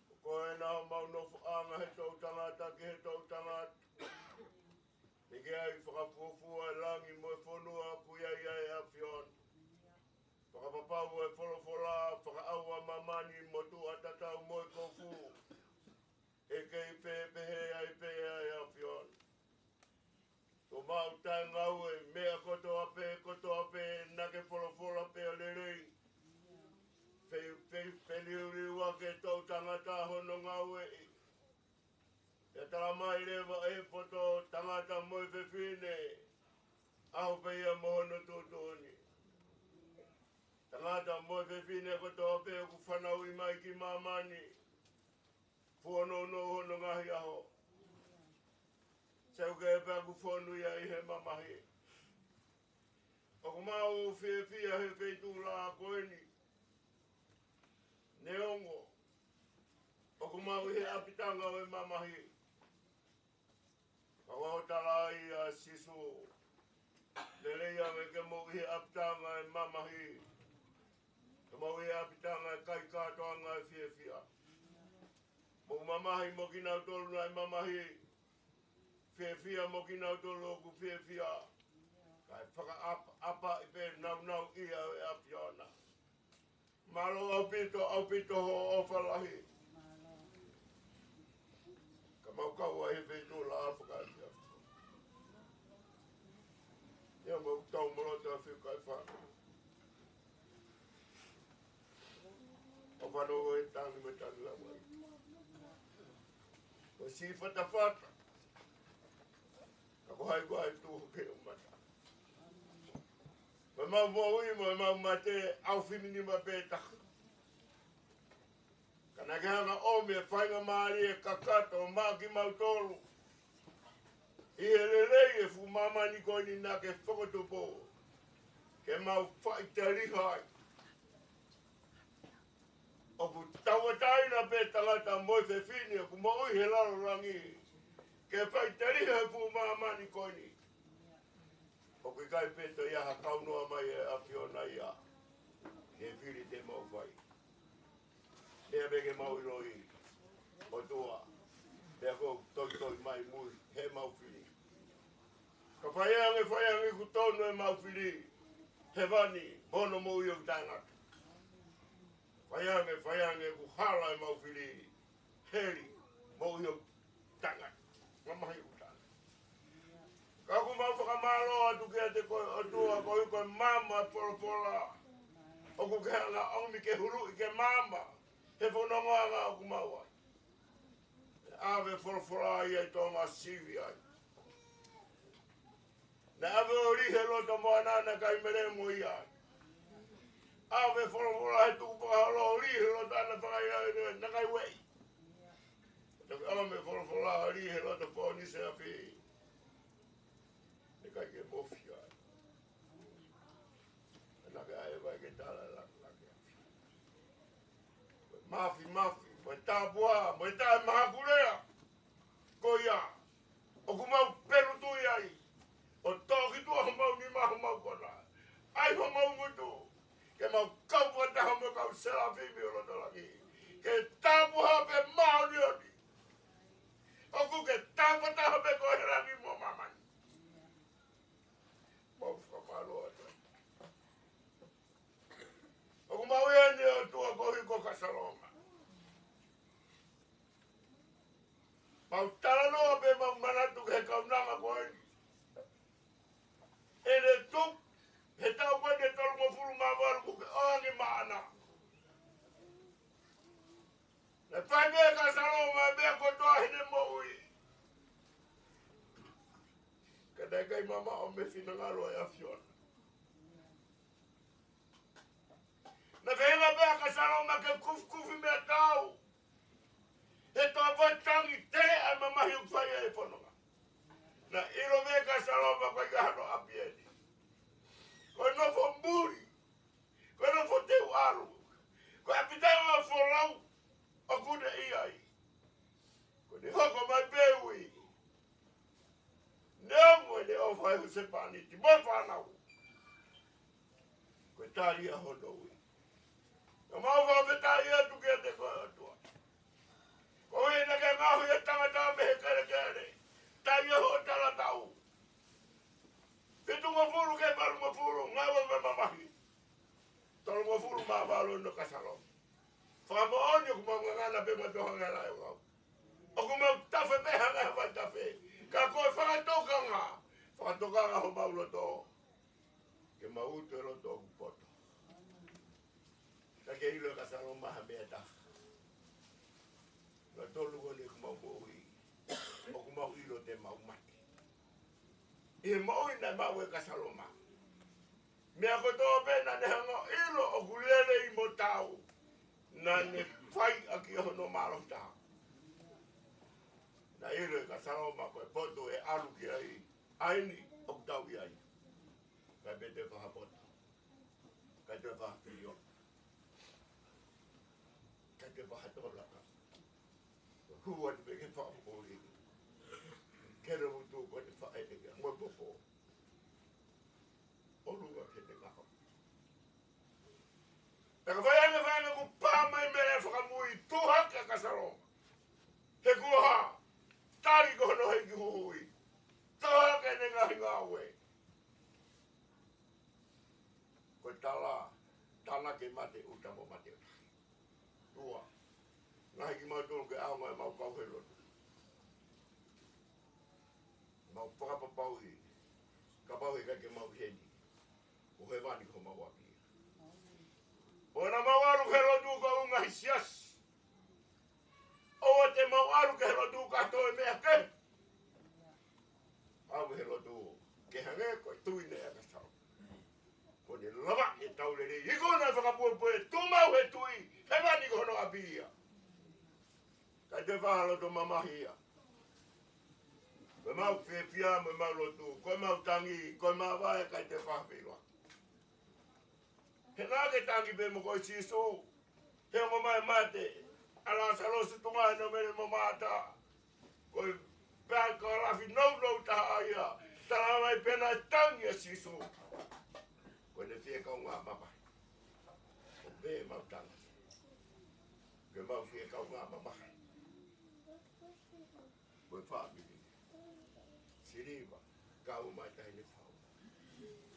Ko koe naʻa mau nofoʻanga he toʻutangata ki he toʻutangata. Ni ke ai fakafuofua e langi mo e fonua ʻoku ʻi ai ʻa e ʻAfiona. Fakapapau e folofola, fakaʻauha māmani mo tuʻa tatau mo e kofu. ʻE kei pehē ai pē ʻa e ʻAfiona. Ko mau taʻengaue meʻa kotoa pē, kotoa pē naʻa ke folofola pea lelei. Fe, fe, feliuliu ake toʻutangata hono ngāueʻi. Pea tala mai leva ʻe he poto tangata mo e fefine, ʻaho pē ia mo hono tuʻutuʻuni. Tangata mo e fefine kotoa pē ʻoku fanauʻi mai ki māmani. Fuonounou hono ngaahi ʻaho. Seuke pea ʻoku fonu ia ʻi he mamahi. ʻOku mau fiefia he feituʻu lahi ko eni. Neongo ʻoku mau ʻi he ʻapitanga ʻo e mamahi. Ka ʻoku tala ai ʻa Sīsū, lelei ange ke mou ʻi he ʻapitanga ʻo e mamahi. Ke mou ʻi he ʻapitanga ʻo e kai kātoanga ʻo e fiefia. Mou mamahi mo kinautolu naʻe mamahi. Fiefia mo kinautolu ʻoku fiefia. Kae fakaʻapaʻapaʻi pē naunauʻia ʻo e ʻAfiona. Mālō ʻaupito, ʻaupito hoʻo ʻofa lahi. Ka mau kau ai he feituʻu lahi fakaʻafiafi. ʻIa mau tau moloto a fiu kai fā. ʻO fano e tangi mo e tangi lau ai. Ko si fatafata. Ka ko hai ko hai tu ke o mata. Mo e mau moʻui mo e mau mate au fimini ma pē taha. Ka naʻa ke hanga ʻomi e faingamālie kakato maʻa kimautolu. ʻI he lelei e fuʻu māmani ko eni naʻa ke fokotuʻu. Ke mau faʻiteliha ai. ʻOku tauʻatāina pē tangata mo e fefine ʻoku moʻui he lalo langi. Ke faʻiteliha e fuʻu māmani ko eni. ʻOku ʻikai pē toe ʻi ai ha kaunoa mai e ʻAfiona ia. He fili te mau fai. Meʻa pē ke mau ʻiloʻi. ʻOtua. Pea ko toitoi mai mui he mau fili. Ka fai ange, fai ange ʻoku tonu e mau fili. Hēvani, hono moʻui ʻoku taʻengata. Fai ange, fai ange ʻoku hala e mau fili. Heli, moʻui ʻoku taʻengata. Mamahi ʻoku taʻengata. Ka ʻoku mau fakamālō atu kiate koe ʻOtua koeʻuhi ko e maama e folofola. ʻOku ke hanga ʻomi ke huluʻi ke maama. He fononga ʻoku mau ai. ʻAve folofola ia ʻi Tonga sivi ai. Naʻe ʻave ʻo lī he loto moana naʻe ʻikai melemo ia. ʻAve folofola he tukupā holo ʻo lī he loto ʻAna Fakaʻaiʻai naʻe ʻikai ueʻi. Toki ʻave folofola ʻo lī he loto Pōnise Afi. Naʻe ʻikai ke mofi ai. Naʻe ʻikai ʻa e vai ke tala la la ke. Mafi, mafi, mo e tāpuhā, mo e taʻe mahakulea. Ko ia, ʻoku mau pelu tui ai, ʻo toki tuʻa homau nima homau kona. ʻAi homau ngutu, ke mau kau fakataha mo e kau selafimi ʻo loto langi. Ke tāpuhā pē māʻoniʻoni. ʻOku ke tāpuhā pē koe he langi mo māmani. Mau fakamālō atu. ʻOku mau ʻi heni ʻOtua koeʻuhi ko Kasaloma. Mau talanoa pē mau manatu ki he kaunanga ko eni. ʻEne tuku, he taʻu ko eni ʻe tolungofulu mā valu kuo ke ʻoange maʻana. Naʻe fai meʻa ʻe Kasaloma, meʻa kotoa heʻene moʻui. Ka naʻe ʻikai mamaʻo mei he finangalo ʻo e ʻAfiona. Naʻe feinga pē ʻa Kasaloma ke kufikufi meʻatau. He toa pē tangi tele ʻa e mamahi ʻoku fai ʻe he fononga. Naʻe ʻilo meʻa ʻe Kasaloma ko e ʻikai hano ʻapi eni. Ko e nofo muli. Ko e nofo teu ʻalu. Ko e ʻapitanga folau ʻoku ne ʻi ai. Ko ʻene hoko mai pē ui. Neongo ʻene ʻofa ʻi he husepāniti mo e fānau. Ko e tali ia hono ui. Ka mau fakafetaʻi atu kiate koe ʻOtua. Koeʻuhi naʻa ke ngaohi e tangata mei he kelekele. Tali ia hoʻo talatau. Fitungofulu ki he valungofulu, ngāue mo e mamahi. Tolungofulu mā valu ʻo Kasaloma. Fakamoʻoni ʻoku mau ngangana pē mautolu hangē ha laʻi ʻo ngau. ʻOku mau tafe pē hangē ha vaitafe. Ka ko e fakatokanga. Fakatokanga homau loto. Ke mau utu e loto ʻoku poto. Ka ke ʻilo ʻe Kasaloma ha meʻa ʻe taha. Naʻa tolu ko eni ʻoku mau moʻui. ʻOku mau ʻilo te mau mate. ʻI he moʻui naʻe maʻu ʻe Kasaloma. Meʻa kotoa pē naʻa ne hanga ʻo ʻilo ʻoku lelei mo taau. Naʻa ne fai ʻaki hono mālohi taha. Naʻe ʻilo ʻe Kasaloma ko e potu ʻe ʻalu ki ai. ʻA eni ʻoku tau ʻi ai. Kae pē te faha potu. Kae te faha pio. Kae te faha tolaka. Hū atu pē ke faha pōli. Kele mutu ko te faha e mo popo. ʻOlunga ke te kaho. Pea ka fai ange fai ange kuo pā mai mele fakamui tuha kia Kasaloma. He kuo hā, tali ko hono hiki huhui. Tuha ke ne ngaahi ngāue. Ko e tala, tala ke mate uta mo mate uta. Ua, ngaahi kimautolu ke ʻaonga ʻemau kau he lotu. Mau fakapapauʻi, kapau he ʻikai ke mau ʻi heni. ʻO hēvani ko homau ʻapi. ʻOua naʻa mau ʻalu ki he lotu ko e ʻū ngaahi siasi. ʻOua te mau ʻalu ki he lotu ka toe meʻa kehe. ʻAlu ki he lotu ke hangē ko e tui ʻa Kasaloma. Ko ʻene lava ʻetau lelei. ʻIkai ko ʻene fakapuepue, tuʻu mau he tui, hēvani ko hono ʻapi ia. Kae te faha loto mamahi ia. Ko ʻemau fiefia mo ʻemau lotu, ko ʻemau tangi, ko e māvae kae te faha feilua. He naʻa ke tangi pē mo koe Sīsū. He ongo mai mate ʻa Lāsalosi tuʻunga he nōmele mo Mata. Ko e pea ka lafi nounou taha ia. Tala mai pē naʻe tangi ʻa Sīsū. Ko ʻene fie kaungā mamahi. Ko pē mau tangi. Ke mau fie kaungā mamahi. Mo e fāmili. Siliva, kau mai taʻahine fau.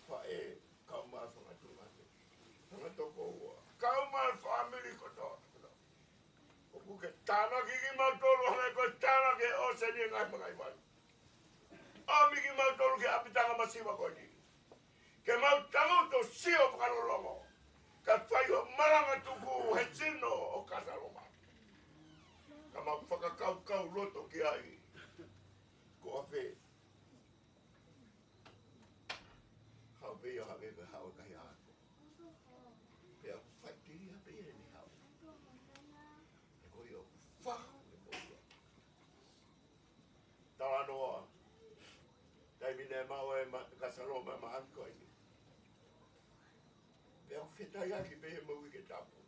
Faʻē, kau mai fanga tuʻunga. Fanga tokoua, kau mai fāmili kotoa. ʻOku ke tānaki kimautolu hangē ko e tānaki ʻo e ʻōseni ʻi he ngaahi mangaʻi vai. ʻOmi kimautolu ki he ʻapitanga masiva ko eni. Ke mau tangutu sio fakalolongo. Ka fai ho malanga tuku he sino ʻo Kasaloma. Ka mau fakakaukau loto Ai, ko ʻapē. Haʻu pē ia, haʻu pē, haʻu e kahi ako. Pea faitili ia pē ia ʻene haʻu. He ko ia ʻoku fahu e moʻui. Talanoa. Taimi naʻe maʻu ai ʻe Ma-, Kasaloma e mahaki ko eni. Pea ʻoku fetaiaki pē he moʻui ke tapu.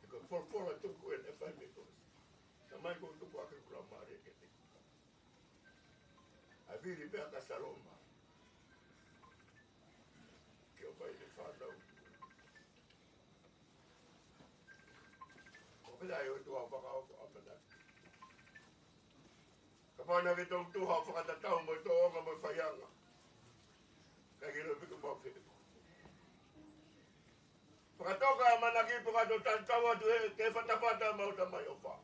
He ko e folofola tuku ē naʻe fai mei tuʻa. Talamai kuo tuku ʻaki e kula mare ke te. ʻA e vili pē ʻa Kasaloma. Ke ʻomai ʻene fānau. Ko e pehē ʻa e ʻOtua fakaʻofoʻofa ʻamanaki. Kapau naʻa ke tau tuha fakatatau mo e tōʻonga mo e faiʻanga. Ka ke loi piko mau fē. Fakatoka ʻamanaki pē ka tau tatau atu he, ke fatafata mau tamai ʻofa.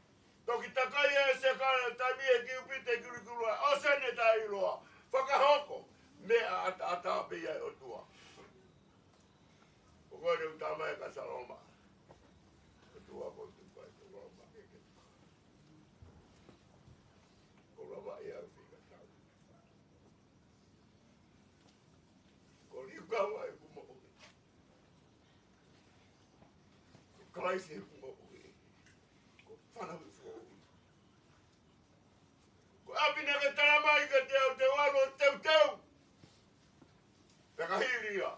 Toki takai ʻe ʻEsekiela taimi ʻe kiu pite kilikilua, ʻosi ʻene taʻeʻiloa. Fakahoko, meʻa ʻataʻatā pē ia ʻa e ʻOtua. Ko koe le uta mai Kasaloma. ʻOtua ko tu pai ko lava ke ke. Ko lava ia fika tau. Ko liu kau ai ku moʻui. Ko Kalaisi he ku moʻui. Ko fana hui fou. Ko ʻapi naʻa ke talamai ka te au te walo teuteu. Pea ka hili ia.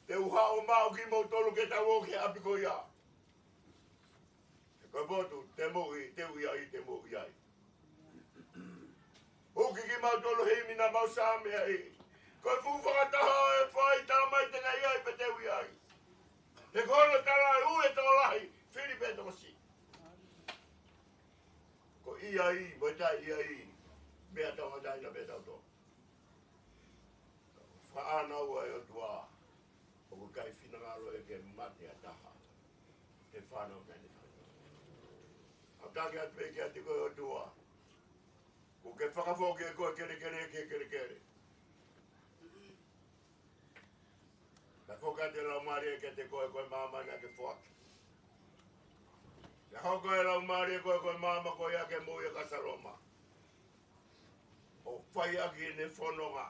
Te u haʻu maʻu kimoutolu ke tau ō ki he ʻapi ko ia. He ko e potu, te mou ʻi, te u ʻi ai, te mou ʻi ai. Huki kimautolu he ʻimi naʻa mau sāme ai. Ko e fuʻu fakataha ʻe fai talamai te ka ʻi ai pe te u ʻi ai. He ko hono tala ʻe ui e tokolahi, Filipe tokosiʻi. Ko e ʻi ai, mo e taʻe ʻi ai, meʻa tauʻatāina pē tautolu. Fakaʻānaua ʻa e ʻOtua, ʻoku ʻikai finangalo ia ke mate ha taha he fānau naʻa ne fai. ʻOku taki atu pē kiate koe ʻOtua, kuo ke fakafoki ʻe koe kelekele ki he kelekele. Pea foki atu e Laumālie kiate koe ko e maama naʻa ke foaki. Pea hoko e Laumālie ko e, ko e maama ko ia ke moʻui ʻa Kasaloma. ʻO fai ʻaki ʻene fononga.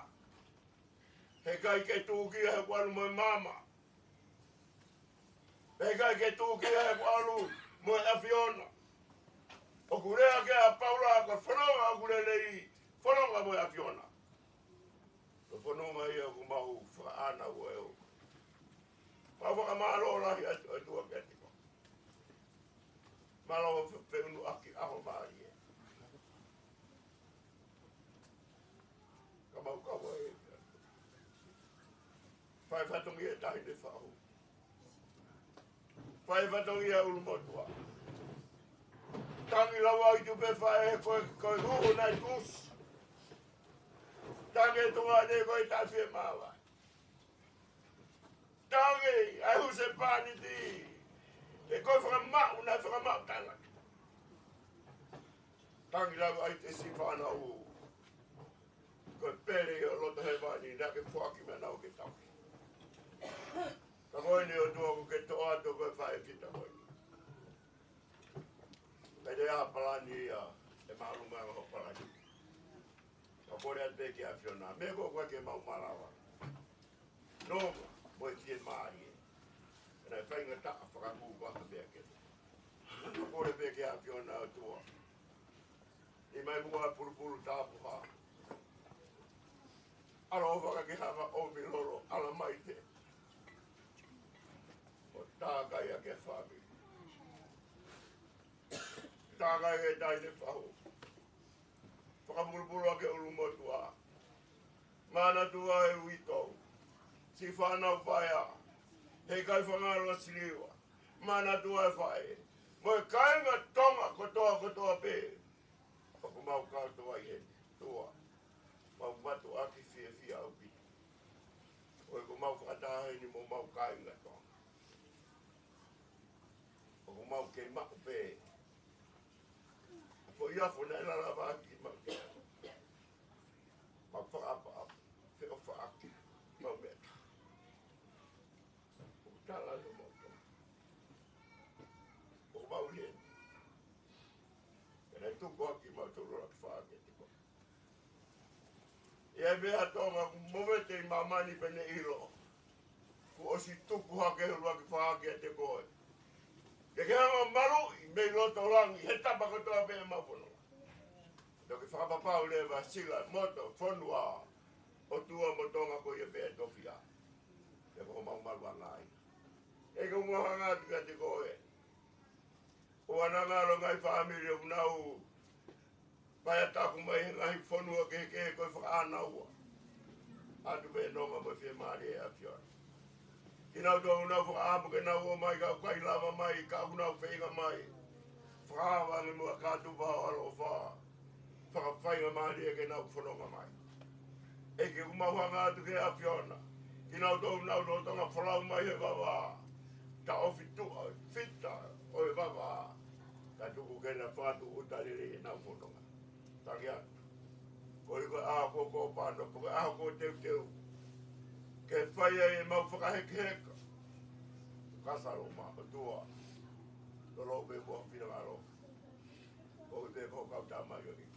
Heʻikai ke tūkia he kuo ʻalu mo e maama. Heʻikai ke tūkia he kuo ʻalu mo e ʻAfiona. ʻOku lea ki ai ʻa Paula ko e fononga ʻoku lelei, fononga mo e ʻAfiona. Ko e fononga ia ʻoku mau fakaʻānaua ʻe au. Mau fakamālō lahi atu, atu ʻa kiate koe. Mālō fe-, feʻunuʻaki ʻaho mālie. Ka mau kau ai. Fai fatongia tahi ne fahu. Fai fatongia ʻulumotuʻa. Tangi lau ai tu pē fai ko e, ko e huhu nai kus. Tangi e tunga ne ko e tafi e māva. Tangi ai husepāniti. He ko e fakamaʻu, naʻe fakamaʻu tangata. Tangi lau ai te si fānau. Ko e pele ʻo loto hēvani, naʻa ke foaki meʻa nau ke tau. Ka ko eni ʻOtua ʻoku ke toʻo atu ko e fai kita ko eni. Pele ʻa palani ia, ʻe mālunga ho palani. Ka kole atu pē ki he ʻAfiona, meʻa ko ē ke mau malava. Nonga, mo e fiemālie. Naʻe faingataʻa fakakū ko ha meʻa ke. Ka kole pē ki he ʻAfiona ʻOtua. ʻI mai muʻa pulupulu tāpuha. ʻAlo ʻo faka ke hanga ʻomi lolo, ʻala mai te. ʻO tākai ʻa ke fāmili. Tākai e tai te fahu. Fakapulupulu ʻa ke ʻulumotuʻa. Manatua e uitou. Si fānau paea. Heʻikai fangalo siliva. Manatua e faʻē. Mo e kāinga Tonga kotoa kotoa pē. ʻOku mau kātoa ʻi heni. ʻOtua. Mau mātuʻaki fiefia ʻaupito. ʻOku mau fakataha heni mo mau kāinga Tonga. ʻOku mau kei maʻu pē. Ko ia ko ena e lava ʻaki mau ke. Mau fakaʻapaʻapa. Feʻofaʻaki. Mau meʻa. ʻOku tala ʻe mau tō. ʻOku mau heni. tuku hake kimautolu ʻuluaki fakahā kiate koe. ʻI ai e meʻa ʻa Tonga kuo movete ʻi māmani pea ne ʻilo kuo ʻosi tuku hake ʻuluaki fakahā kiate koe. Ke ke hanga ʻo maluʻi mei loto langi he tapa kotoa pē ʻemau fononga. Toki fakapapau leva sila, moto, fonua, ʻOtua mo Tonga ko ia pē ʻe tofiʻa. Pea ko homau maluʻanga ia. ʻEiki, ʻoku mau hanga atu kiate koe. ʻOua naʻa ngalo e ngaahi fāmili ʻoku nau paea taku mai he ngaahi fonua kehekehe ko e fakaʻānaua atu pē nonga mo e fiemālie ʻa e ʻAfiona. Kinautolu ʻoku nau fakaʻamu ke nau ō mai ka ʻoku ʻikai lava mai, ka ʻoku nau feinga mai. Fakaava ange muʻa kātoa ʻa e ʻaloʻofa fakafaingamālie ke nau fononga mai. ʻEiki, ʻoku mau hanga atu ki he ʻAfiona. Kinautolu ʻoku nau lolotonga folau mai he vavā. Taʻofi tuʻa, fita ʻo e vavā. Ka tuku ke na fakatūʻuta lelei ʻenau fononga. Tangi atu. Koeʻuhi ko e ʻaho ko ē kuo pango, ko e ʻaho kuo teuteu ke fai ai ʻemau fakahekeheka. Ka salo ma ʻOtua. Lolo pē mo ho finangalo. Ko e pē ko e kau tamaioʻeiki.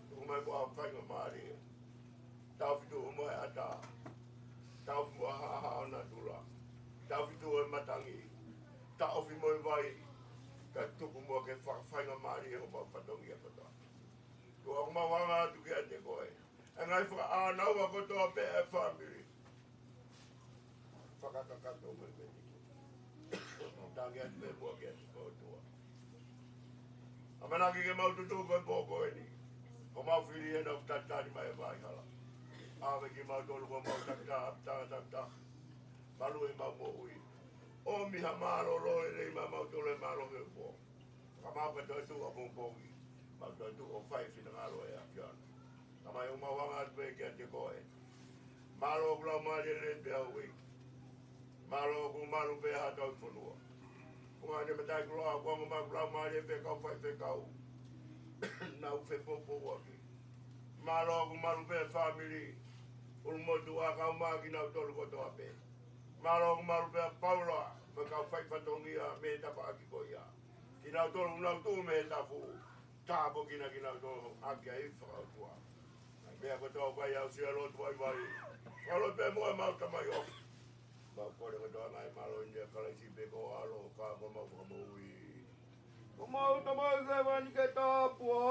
Tuku mai mo ha faingamālie. Taʻofi tuʻa mo e ʻatā. Taʻofi mo ha haʻa ʻo natula. Taʻofi tuʻa e matangi. Taʻofi mo e vai. Ka tuku muʻa ke fakafaingamālie homau fatongia kotoa. ʻOtua, ʻoku mau hanga atu kiate koe. ʻA e ngaahi fakaʻānaua kotoa pē ʻa e fāmili. Fakakakato mai pē ni. Mau tangi atu pē muʻa kiate koe ʻOtua. ʻAmanaki ke mau tutuku ko e pō ko eni. Ko homau fili ena ʻoku tatali mai e vaihala. ʻAve kimautolu ko homau takitaha, takitaha. Maluʻi ʻemau moʻui. ʻOmi ha mālōlō lelei maʻamautolu he mālohi ʻo e pō. Ka mau ka toetuʻu ʻapongipongi, mau toetuʻu ʻo fai e finangalo ʻo e ʻAfiona. Tamai, ʻoku mau hanga atu pē kiate koe. Mālō ʻoku laumālie lelei pē ʻa houʻeiki. Mālō ʻoku malu pē ʻa hotau fonua. Ko e ngaahi mataʻikoloa ʻoku ongo mai ʻoku laumālie pē kau faifekau. Nau fepoupouaki. Mālō ʻoku malu pē fāmili ʻulumotuʻa kae ʻumaʻā kinautolu kotoa pē. Mālō ʻoku malu pē ʻa Paula, mo e kau fai fatongia mei he tafaʻaki ko ia. Kinautolu ʻoku nau tuʻu mei he tafu, tāpuekina kinautolu ʻaki ʻa e ivi fakaʻotua. Meʻa kotoa ʻoku ʻi ai ʻa e ʻusi ʻa e lotu vaivai. Kole pē muʻa ʻemau tamaioʻeiki. Mau kole kotoa ngaahi mālohi ni ʻia Kalaisi pē ko ho ʻAlo, ka ko homau Fakamoʻui. Ko homau Tamai ʻoku ʻi hēvani, ke tāpuhā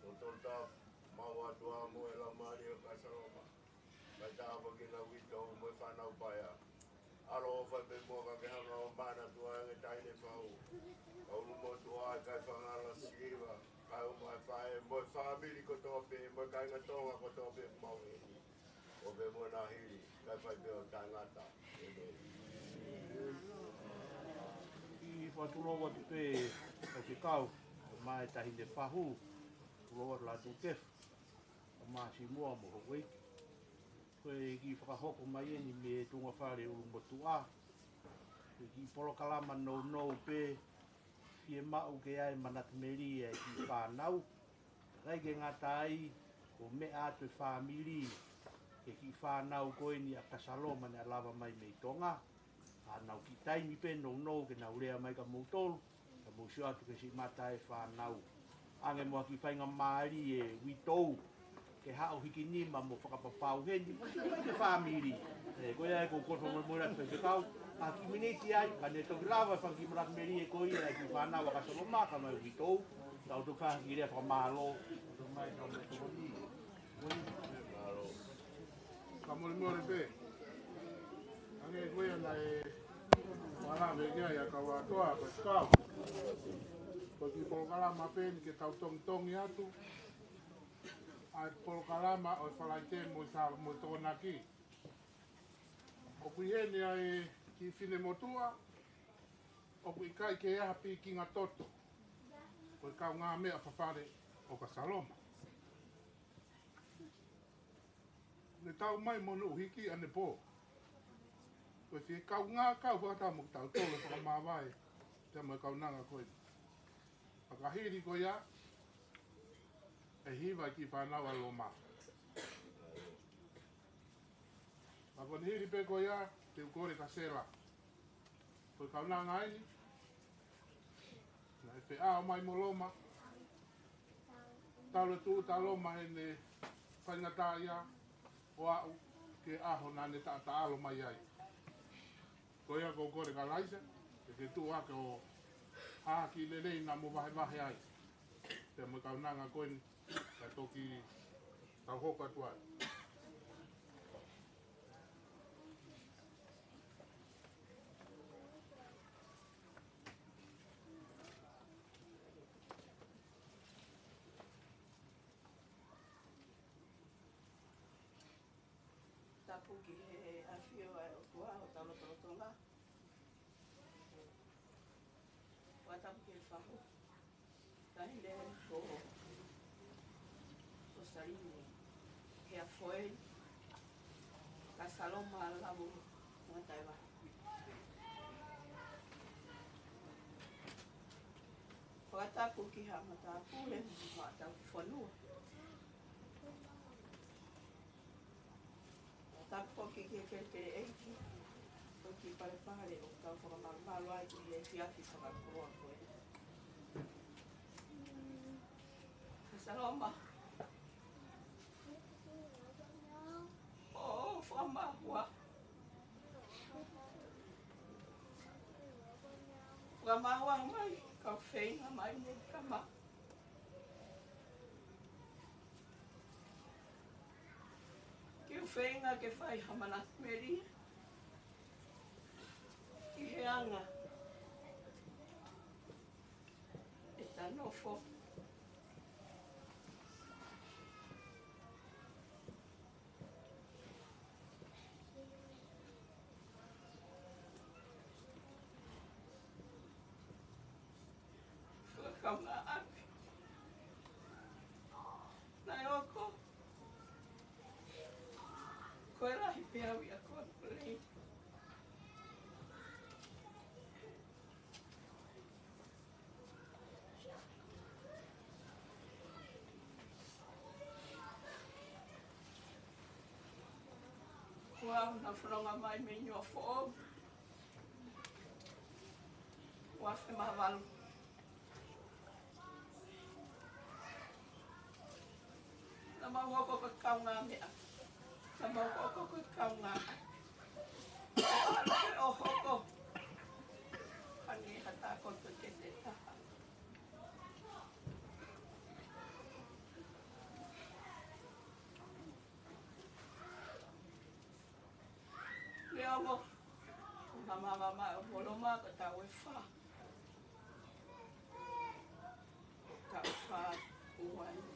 Totonu ta mau atu ā mo e Laumālie ʻo Kasaloma. Kae tāpuekina ʻa Vito mo e fānau paea. ʻAloʻofa pē muʻa ka ke hanga ʻo manatua ange Tainefau. Ka ʻulumotuʻa ʻa e kaifangala Siliva, kae ʻumaʻā e faʻē mo e fāmili. Hili kotoa pē, mo e kāinga Tonga kotoa pē ʻoku mau ʻi heni. ʻO pē mo na hili, kae fai pē ʻo taʻengata. ʻĒmeni. Kiʻi fakatulou atu pē, Faifekau, ʻo mai Taʻahine Fahu, tulou atu Lātūkefu, ʻo mai Sīmoa mo Houʻeiki. Ko e kiʻi fakahoko mai eni mei he tuʻunga fale ʻUlumotuʻa. Ko e kiʻi polokalama nounou pē, fiemaʻu ke ʻai manatu melie e kiʻi fānau. ʻIkai ke ngata ai, ko e meʻa atu e fāmili, ke kiʻi fānau ko eni ʻa Kasaloma naʻe lava mai mei Tonga. ʻA nau kiʻi taimi pē nounou ke nau lea mai kia moutolu, ka mou sio atu ki he siʻi mata e fānau. ʻAnge mo ha kiʻi faingamālie ʻe uitou, ke haʻu hiki nima mo fakapapau heni, mo e fāmili. ʻE, ko ia ʻoku ou kole fakamolemole atu Faifekau, ʻa e kiʻi miniti ai, ka ne toki lava e fanga kiʻi manatu melie ko ia e kiʻi fānau ʻa Kasaloma, ka mai uitou, tau toki fai ha kiʻi lea fakamālō. Ka molemole pē. ʻAnge ko ia naʻe ʻoange ki ai ʻa e kau ʻātoa, Faifekau. Ko e kiʻi polokalama pē eni ke tau tongitongi atu ʻa e polokalama ʻo e Falaite mo e Sa-, mo e Tokonaki. ʻOku ʻi heni ʻa e kiʻi finemotuʻa, ʻoku ʻikai ke ʻi ai ha pikinga toto. Ko e kaungāmeʻa fafale ʻo Kasaloma. Ne tau mai mo hono ʻuhiki ʻanepō. Ko e fie kaungā kau fakataha mo kitautolu e fakamāvae, pea mo e kaunanga ko eni. Fakahili ko ia, ʻe hiva e kiʻi fānau ʻa Loma. Ka ko eni hili pē ko ia, te u kole kia Sela. Ko e kaunanga eni, naʻe feʻao mai mo Loma. Talu e tuʻuta ʻa Loma heʻene faingataʻaʻia ʻo aʻu ki he ʻaho naʻa ne taʻataʻalo mai ai. Ko ia ʻoku ou kole kia Laisa, ke ke tuʻu hake ʻo ʻai ha kiʻi lelei naʻa mo vahevahe ai. Pea mo e kaunanga ko eni, ka toki tau hoko atu ai. Tapu ki he ʻafio ʻa e ʻOtua ʻo taulotolotonga. Fakatapu ki he fahu. Taʻahine ko, ko Saline. He a foe. Kasaloma Lavu Mataeva. Fakatapu ki he matāpule, matāpule fonua. Tapu foki ki he kelekele ʻeiki, ʻo e kiʻi palepale, ʻoku tau fakamalumalu ai ki he efiafi fakakoloa ko eni. Kasaloma. ʻO, fakamāhua. Fakamāhua mai, kau feinga mai mo kama. Ke u feinga ke fai ha manatu melie ki he anga ʻeta nofo. Fakakaungāʻapi. Naʻe hoko ko e lahi pē au ia ko Lei. Ko au naʻe fononga mai mei Niuafoʻou. Ua afe mā valu. Naʻa mau hoko ko e kaungāmeʻa. Naʻa mau hoko ko e kaungā. ʻO hoko. Hangē ha tā koto ke te taha. Leongo, mama, mama, ʻo Loma, ko e taʻu ʻe fā. Taʻu fā, ua eni.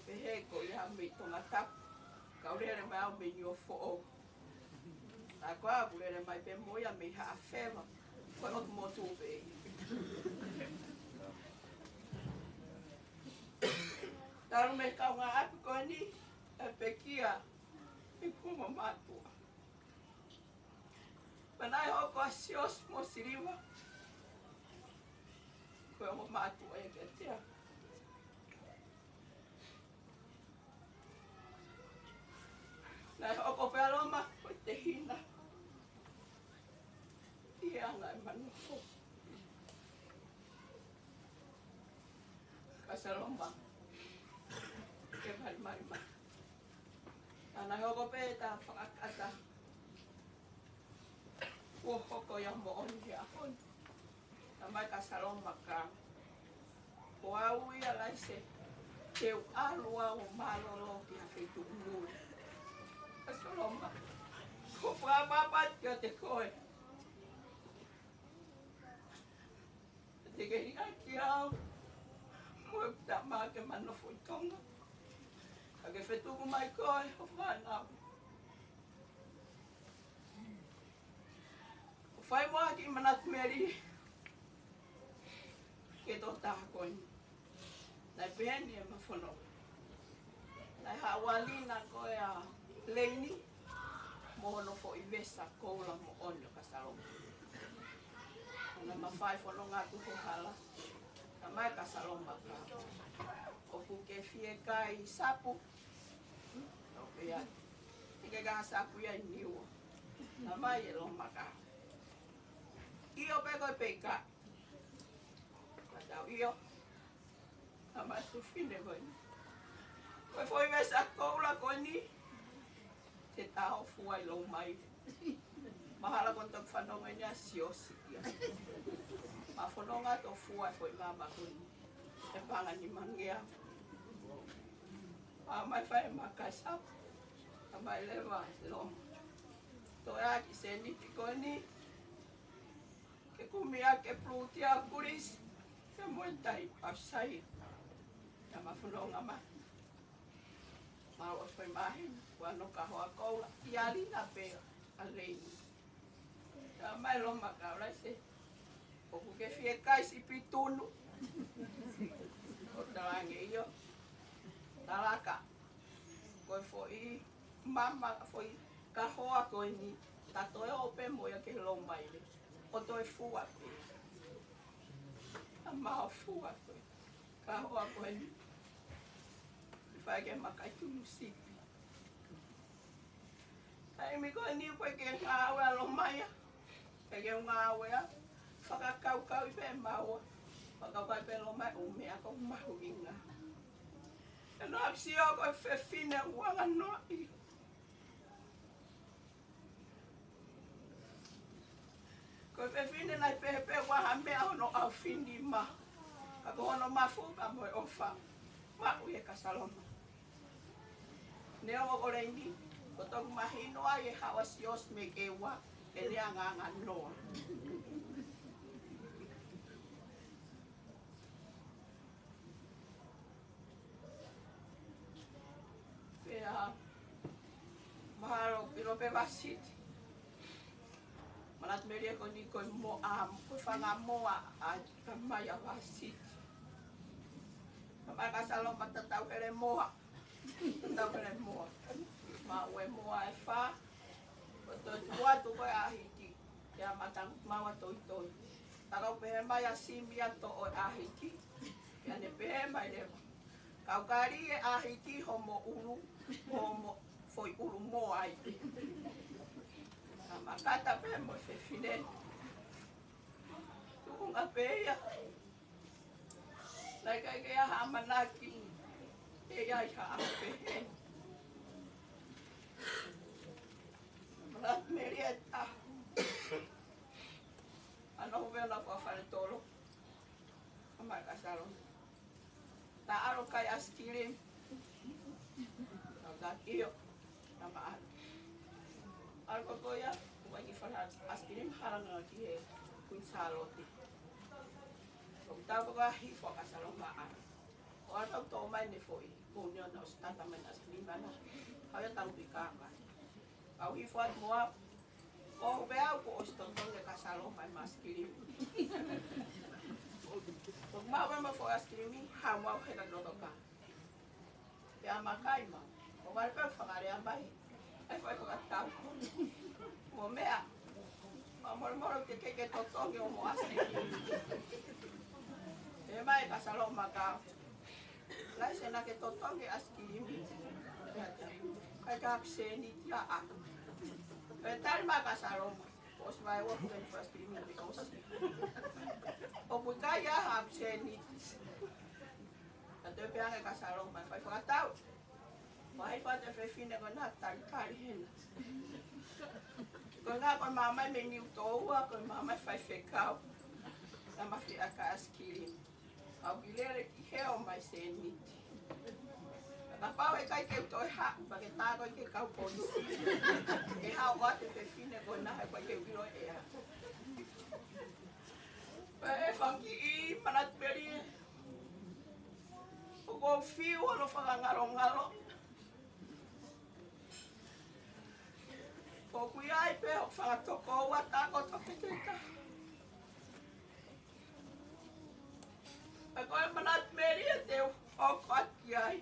Pehē ko ia mei Tongatapu, ka u lele mai au mei Niuafoʻou. Ka ko au ʻoku lele mai pē mo ia mei Haʻafeva, ko e ʻotu motu pē. Talu mei he kaungāʻapi ko eni, ʻe pekia, ʻi Puma Mātuʻa. Pea naʻe hoko ʻa Siosi mo Siliva ko e ongo mātuʻa ia kiate au. Naʻe hoko pē ʻa Loma ko e tehina ʻi he anga ʻema nofo. Ka Saloma, ke malimali mai. Naʻa na hoko pē ʻeta fakakata kuo hoko ia moʻoni he ʻaho ni. Naʻe mai ka Saloma ka, ko au ia Laise, te u ʻalu au ʻo mālōlō ki ha feituʻu muli. Ka Saloma, ko e fakaʻapaʻapa kiate koe. Te ke liʻaki au mo e tama ke ma nofo ʻi Tonga. Ka ke fetuku mai koe ho fānau. ʻO fai muʻa ha kiʻi manatu melie ki he tokotaha ko eni. Naʻe pehē ni ʻema fononga. Naʻe haʻu ʻa Lina ko ia ʻa Leini mo hono foʻi vesa koula moʻoni ʻo ka Saloma. Naʻa ma fai fononga atu ho hala. Naʻe mai ka Saloma ka, ʻoku ke fie kai sapu? ʻO pehē, ʻikai ke ʻi ai ha sapu ia ʻi Niua. Naʻe mai ʻe Loma ka, ʻio pē ko e peka. Ka tau ʻio. Naʻe mai ʻa e tuofefine ko eni, ko e foʻi vesa koula ko eni, te ta ō ʻo fua ʻi Lomaile. Mahalo ko e toki fanongo eni ʻa Siosi ia. Ma fononga atu ʻo fua e foʻi maama ko eni. ʻE paʻanga nima ngeau. Ma mai fai ʻema kai sapu. Naʻe mai leva ʻe Loma, toe ʻai e kiʻi sēniti ko eni ke kumi ʻaki e pulutia ʻo Kulisi, ke mo e tai ʻa Sai. Naʻa ma fononga mai. Mau ʻosi fai māhina, ua no ka hoa koula, ʻia Lina pē ʻa Leini. Naʻe mai Loma ka, Laise, ʻoku ke fie kai sipi tunu? ʻO talaange ʻio. Talaka, ko e foʻi maama, foʻi kahoa ko eni, ta toe ō pē mo ia ki Lomaile ʻo toe fua pē. Naʻa ma ō ʻo fua pē kahoa ko eni. Fai ke ma kai tunu sipi. Taimi ko eni ʻoku ʻikai ke ngāue ʻa Loma ia, ʻikai ke ngāue ia, fakakaukauʻi pē maua. Fakakaukauʻi pē Loma ia ʻū meʻa ʻoku mahuʻinga. Naʻa ma sio ko e fefine ʻoku anga noaʻia. Ko e fefine naʻe pehē pē ʻoku ʻi ai ha meʻa hono ʻaofinima. Ka ko hono mafu pea mo e ʻofa, maʻu ia ʻe ka Saloma. Neongo ko Leini, ko e toki mahino ai e haʻu ʻa Siosi mei ʻEua, ʻe lea angaanga noa. Pea mahalo ʻilo pē Vasiti. Manatu melie ko eni ko e moa, ko e fanga moa ʻa e tamai ʻa Vasiti. Tamai ka Saloma tatau hele moa. Tatau hele moa. Maʻu e moa ʻe fā. Ko e toetuʻu atu ko e ʻahiki. Ia mata maua toitoi. Ka ʻoku pehē mai ʻa Simi ia toʻo e ʻahiki. Ia ne pehē mai leva, kau kali e ʻahiki homo ʻulu, homo foʻi ʻulu moa ai. Naʻa ma kata pē mo e fefine. Tuʻunga pē ia. Naʻe ʻikai ke ʻi ai ha ʻamanaki ʻe ʻi ai ha ʻaho pehē. Manatu melie ʻe taha. Ana ʻo vela fua fale tolo. Tamai ka Saloma. Ta ʻalu ʻo kai ʻaisikilimi. Naʻa ma taki ʻio. Naʻa ma ʻalu. ʻAlu ko ia, ʻo kai e kiʻi fale ʻaisikilimi hala na ki he Kuini Sālote. ʻO tau ko ia hifo ka Saloma ʻalu. ʻOku ou tau tō mai ne foʻi, ko ʻeni ʻosi tata mai ʻasikilimi ʻana. Haʻu ia tau pika ka. Kau hifo atu mo au. Ko u pē au kuo ʻosi totongi ʻe Kasaloma ʻema ʻasikilimi. Ko u maʻu ʻema foʻi ʻasikilimi, haʻu mo au he ka totoka. Pea ma kai ma. ʻO vale pē fakalea mai. ʻAi fai fakatau. Mo meʻa. Ma mole mole ke ke ke totongi ʻo mo ʻasikilimi. ʻE mai Kasaloma ka. Laise naʻa ke totongi ʻasikilimi. Kai ka ʻapi sēniti ia ʻa. Pea tali mai Kasaloma. ʻOsi mai ua fuka ni ʻasikilimi ʻosi. ʻOku ʻikai ha ʻapi sēniti. Ka toe pehē ange Kasaloma, fai fakatau. Mai fata fefine ko ena talitali hena. Ko e ngaahi ko e mamae mei Niutōua, ko e mamae faifekau. Naʻa ma fie ʻaka ʻasikilimi. Au ki lele ki heo mai sēniti. Kapau ʻe ʻikai ke u toe haʻu, pea ke tā koe ki he kau polisi. ʻE haʻu ʻa e fefine ko ena he ʻikai ke u ʻilo ʻe au. Pea ʻe faki ʻi manatu pē ʻoku ou fiu hono fakangalongalo. ʻOku ʻi ai pē hoku fanga tokoua takoto pē te ka. Pea ko e manatu meli ʻe te u ʻoatu ki ai.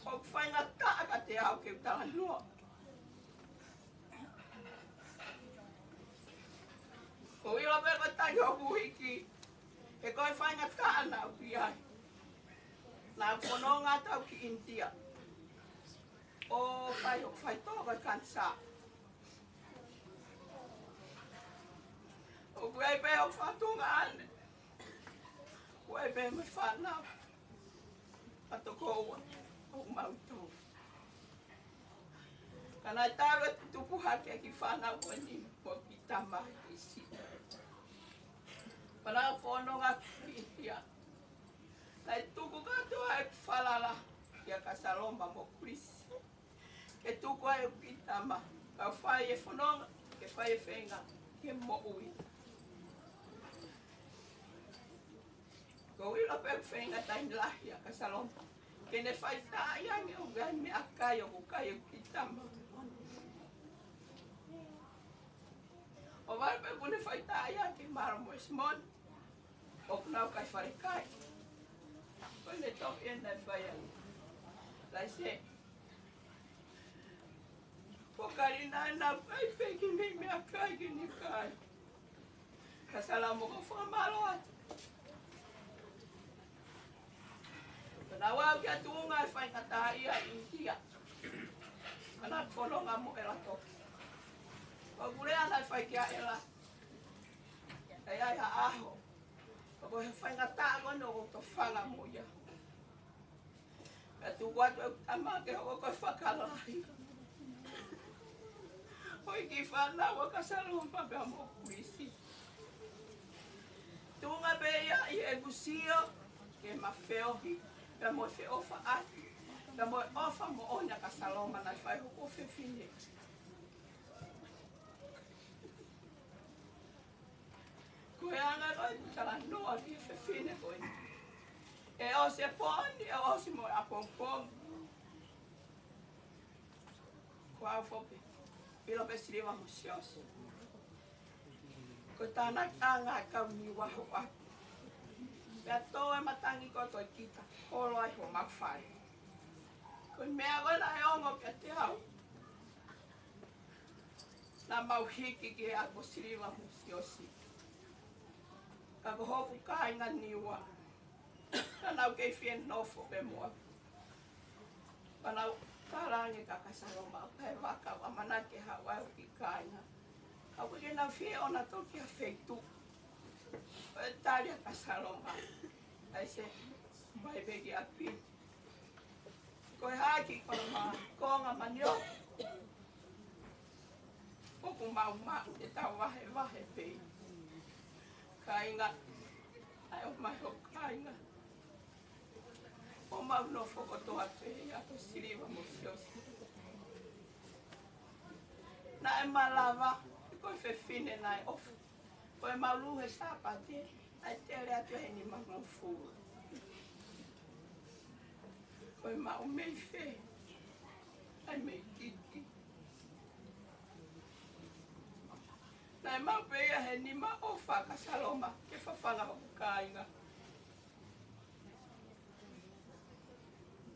ʻOku faingataʻa kiate au ke u talanoa. Ko u ʻilo pē ko e tali hoku hiki. He ko e faingataʻa naʻa ku ʻi ai. Naʻa ku fononga atu au ki ʻInitia. ʻO fai hoku faitoʻo ko e kanisā. ʻOku ʻi ai pē hoku fanga tuongaʻane. ʻOku ʻi ai pē mo e fānau. Ka tokoua. ʻOku mau tō. Ka naʻe talu e tupu hake ki he fānau ko eni mo e kiʻi tama ʻi Sini. Pea naʻa ku fononga ki ʻInitia. Naʻe tuku kātoa ʻeku falala kia Kasaloma mo Kulisi. Ke tuku ai ʻeku kiʻi tama, kau fai e fononga, ke fai e feinga, ke moʻui. Ko u ʻilo pē ʻoku feinga taimi lahi ʻa Kasaloma. Ke ne faitaaʻi ange ʻoku ʻi ai meʻakai ʻoku kai ʻeku kiʻi tama. ʻO vale pē kuo ne faitaaʻi ange mālō mo e simoni. ʻOku nau kai falekai. Ko ʻene toki ʻena e fai ai. Laise. Ko Kalina ʻena kai pē ki he meʻakai ke ne kai. Kasaloma ko e fakamālō atu. Pea naʻa ku ō ki he tuʻunga e faingataʻaʻia ʻi ʻInitia. Pea naʻa ku fononga mo ʻEla Toki. Ko ʻeku lea naʻe fai kia ʻEla. ʻE ʻi ai ha ʻaho. Ka ko e faingataʻa ko eni ʻoku ou tofanga mo ia. Pea tuku atu ʻeku tama ke hoko ko e fakalahi. Ko e kiʻi fānau ʻa Kasaloma pea mo Kulisi. Tuʻunga pē ia ʻi heʻeku sio, ke ma feohi, pea mo e feʻofaʻaki, pea mo e ʻofa moʻoni ʻa Kasaloma naʻe fai hoku fefine. Ko e anga ko e talanoa ki he fefine ko ē. ʻE ʻosi e pō ni, ʻe ʻosi mo e ʻapongipongi. Ko au foki, ʻilo pē Siliva mo Siosi. Ko e tānaki ʻanga e kau Niua hoʻaku. Pea tō e matangi ko ē ko e kita, holo ai homau fale. Ko e meʻa ko ē naʻe ongo kiate au. Naʻa mau hiki ki he ʻapi ko Siliva mo Siosi. Ka ko hoku kāinga Niua. Naʻa nau kei fie nofo pē mo au. Pea nau talaange kia Kasaloma, ʻoku ʻi ai e vaka ʻoku ʻamanaki ke haʻu ai hoku kiʻi kāinga. Ka ʻoku ʻikai ke nau fie ʻoua naʻa toki ha feituʻu. Ko e tali ʻa Kasaloma. ʻAi se, mai pē ki ʻapi. Ko e hā e kiʻi konga, konga manioka ʻoku mau maʻu, te tau vahevahe pē. Kāinga, ʻai ʻo mai ho kāinga. ʻO mau nofo kotoa pē ʻi ʻapi ko Siliva mo Siosi. Naʻe malava, ko e fefine naʻe ʻofa. Ko e mau lū he Sāpate. ʻAi tele atu he nima maʻu fua. Ko e maʻu mei fē? ʻAi mei kiki. Naʻe maʻu pē ia he nima ʻofa ʻa Kasaloma ke fafanga hoku kāinga.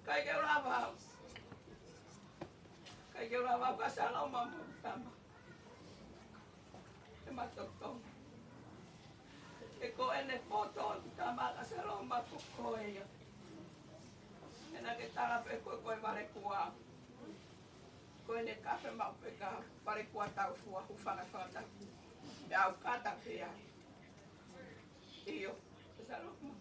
ʻIkai ke u lava au. ʻIkai ke u lava au, Kasaloma mo tama. Ke ma totongi. He ko ʻene poto ʻo tama Kasaloma ko koe ia. He naʻa ke tala pē ko e, ko e valekua. Ko ʻene kafe maʻu pē ka valekua taufua, hūfanga he fakatapu. Pea u kata pē ai. ʻIo, Kasaloma.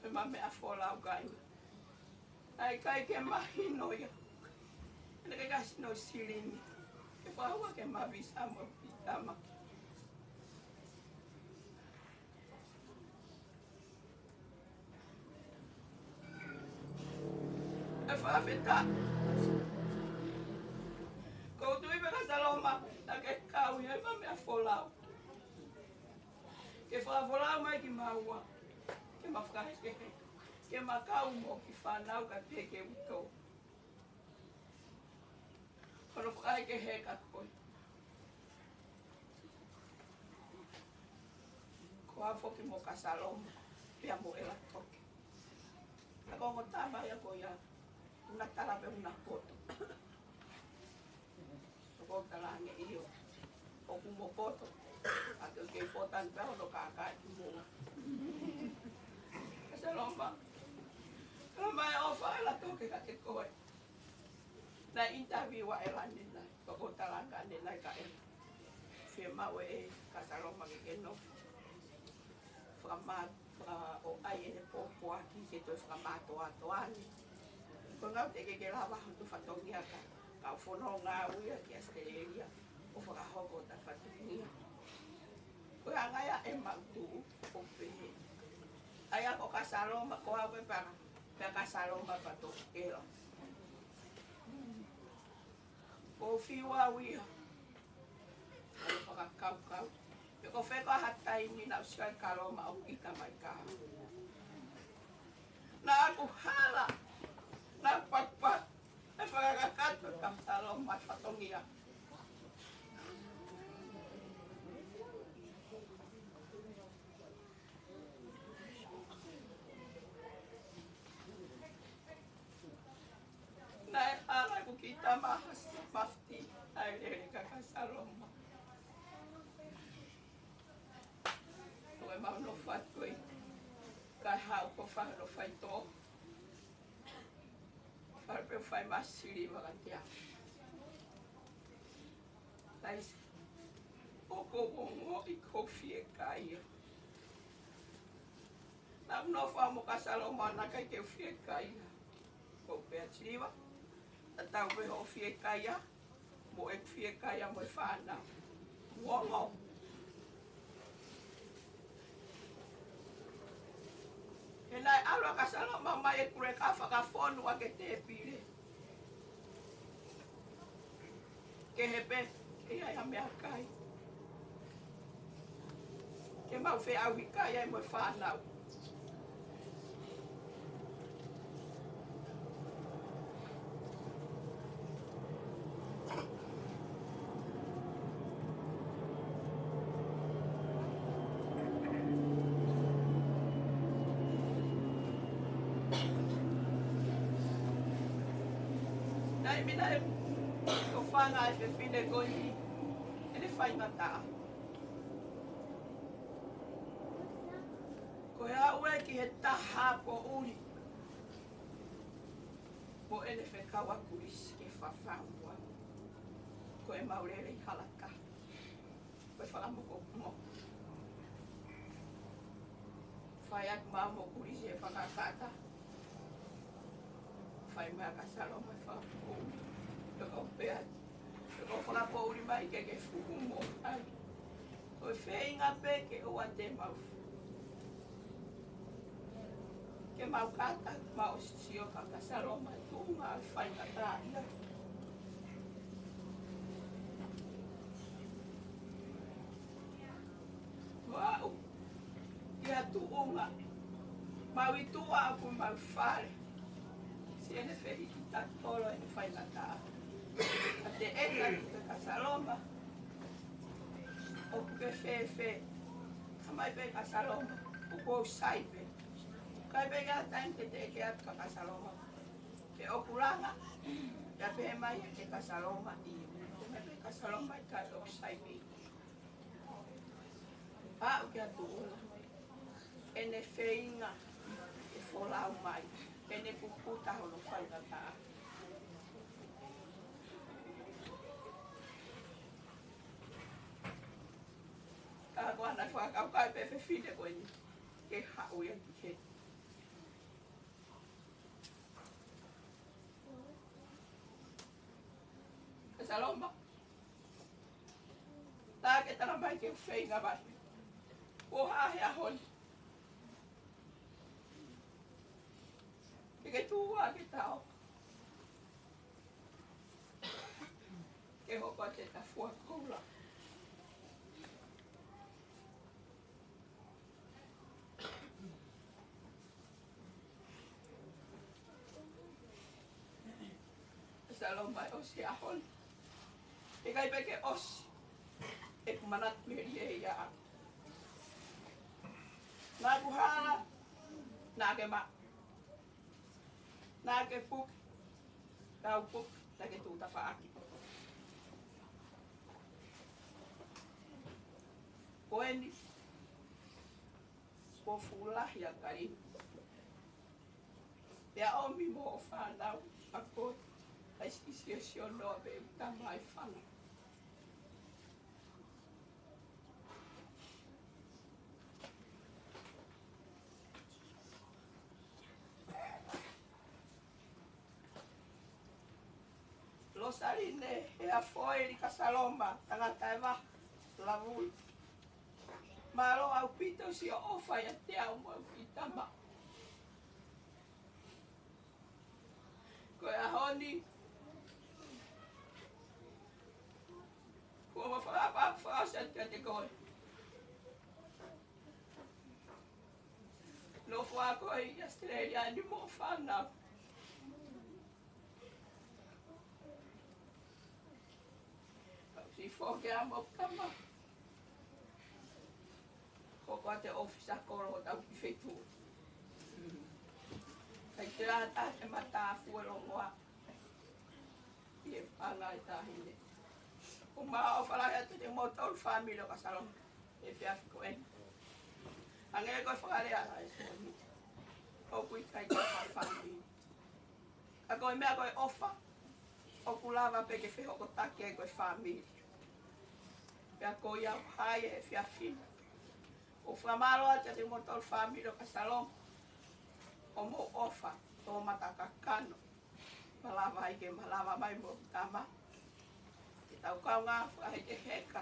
Ko ʻema meʻa folau, kāinga. Naʻe ʻikai ke mahino ia. Naʻe ʻikai ke ʻasi hano silini ke fakahū ʻaki ʻema visa mo e tama. ʻE fakafetaʻi. ʻOku ou tui pē Kasaloma naʻa ke kau ia ʻi heʻema meʻa folau. Ke fakafolau mai kimaua. Ke ma fakahekeheka. Ke ma kau mo e kiʻi fānau kae pehē ki he uitou. Ko hono fakahekeheka ko ē. Ko au foki mo Kasaloma, pea mo ʻEla Toke. Ka ko e ongo tama ia ko ia, ʻoku na tala pē ʻoku na poto. ʻOku ou talaange ʻio. ʻOku mo poto. ʻA ia ʻoku kei poto ange pē hono kākaaʻi kimuʻa. Kasaloma. Kasaloma, ʻe ʻofa ʻa ʻEla Toke kiate koe. Naʻe interview ʻa ʻEla ʻanenai, pea ʻoku ou talaange ʻanenai kia ʻEla. Fiemaʻu ʻe Kasaloma ke ke nofo. Fakamā-, faka-, ʻo ʻai ʻene pōpoaki ke toe fakamātoato ange. Ko e ʻuhinga teʻeki ke lava hoto fatongia ka, ka u fononga au ia ki ʻAositelēlia ʻo fakahoko ʻeta fatongia. Ko e anga ia ʻemau tuʻu ʻo pehē. ʻA ia ko Kasaloma, ko au pē pea, pea Kasaloma pea toki ʻEla. ʻOku ou fiu au ia. ʻA e fakakaukau. Pe ko fē ko ha taimi naʻa ku sio ai Kasaloma ʻoku ʻita mai kia au. Naʻa ku hala. Naʻa ku pakupaku. ʻE fakakakato kia Kasaloma e fatongia. Naʻe ʻalu ʻeku kiʻi tama ʻa Hasi Mafiti, naʻe lele kia Kasaloma. Ko ʻemau nofo atu ko ē, kae haʻu ko e fai hono faitoʻo. Fale pē ʻo fai mai ʻa Siliva kiate au. Laisi, ʻoku ou ongoʻi ʻoku ou fiekaia. Naʻa ku nofo mo Kasaloma naʻe ʻikai ke u fiekaia. ʻOku ou pehē ʻa Siliva, tatau pē hoʻo fiekaia mo ʻeku fiekaia mo e fānau. Uongo. He naʻe ʻalu ʻa Kasaloma mai ʻeku leka fakafonu ʻaki e tēpile. Kehe pē, ʻe ʻi ai ha meʻakai. Ke mau feʻauhikai ai mo e fānau. Naʻe ʻi ai e tofanga ʻa e fefine ko eni, ʻene faingataʻa. Ko e aʻu ē ki he taha poʻuli. Mo ʻene fekau ʻa Kulisi ke fafanga. Ko ʻemau lele ʻi Halaka. Ko e fakamokomoko. Fai atu maʻa mo Kulisi e fakakata. Fai mai ʻa Kasaloma e fakapoʻuli. Pea ko e pea. Pea ko e fakapoʻuli mai ke ke fuku mo ai. Ko e feinga pē ke ʻoua te mau. Ke mau kata, mau sio kia Kasaloma tuʻunga ʻa e faingataʻaʻia. tuʻunga. Mau ʻi tuʻa ʻoku mau fale. Siʻene fehikitaki holo ʻene faingataʻa. Ka te ʻeke atu kia Kasaloma, ʻoku ke fēfē? Talamai pē ʻe Kasaloma, ʻoku ou sai pē. ʻIkai pē ke ʻi ai ha taimi te te ʻeke atu kia Kasaloma pe ʻoku langa. Pea pehē mai ʻe Kasaloma, ʻio. Talamai pē ʻe Kasaloma, ʻikai, ʻoku sai pē. Aʻu kia Tuʻunga, ʻene feinga ke folau mai, ʻene kukuta hono faingataʻa. Ka ko ʻene fakakaukau pē fefine ko eni ke haʻu ia ki heni. Kasaloma, tā ke talamai ke u feinga mai. Kuo hā he ʻaho ni? Ke ke tuʻu ā ke tau ke hoko atu e tafua koula. Kasaloma, ʻosi e ʻaho ni. ʻIkai pē ke ʻosi ʻeku manatu melie ia. Naʻa ku hala, naʻa ke maʻu. Naʻa ke puke, kau puke, naʻa ke tuʻu tafaʻaki. Ko eni, ko fuʻu lahi ʻa Kalini. Pea ʻomi mo hoʻo fānau ʻa koe, ʻa e siʻi siosio noa pē ʻoku ta mai fana. Losaline Heafoili Kasaloma, tangata ʻe vaha, Lavui. Mālō ʻaupito siʻo ʻofa ʻiate au mo e kiʻi tama. Ko e ʻaho ni, kuo ma fakaʻapaʻapa fakaʻosi atu kiate koe. Nofo ā koe ʻi ʻAositelēlia ni mo e fānau. Siʻi foki ā mo e tama. Hoko atu e ʻōfisa kolo ʻo hotau kiʻi feituʻu. ʻIkai ke ʻi ai ha taha te mata fua longoa ʻi he paʻanga ʻo e taʻahine. ʻOku mau ʻofa lahi atu kiate kimoutolu fāmili ʻo Kasaloma he efiafi ko eni. Hangē ko e fakalea ʻa e soni, ʻoku ʻikai ke ʻi ai ha fāmili. Ka ko e meʻa ko e ʻofa, ʻoku lava pē ke fehokotaki ai ko e fāmili. Pea ko ia ʻoku hā ia he efiafi ni. ʻOku fakamālō atu kiate kimoutolu fāmili ʻo Kasaloma hoʻomou ʻofa, toʻomata kakano. Malava ai ke malava mai mo e tama. Ke tau kaungā fakahekeheka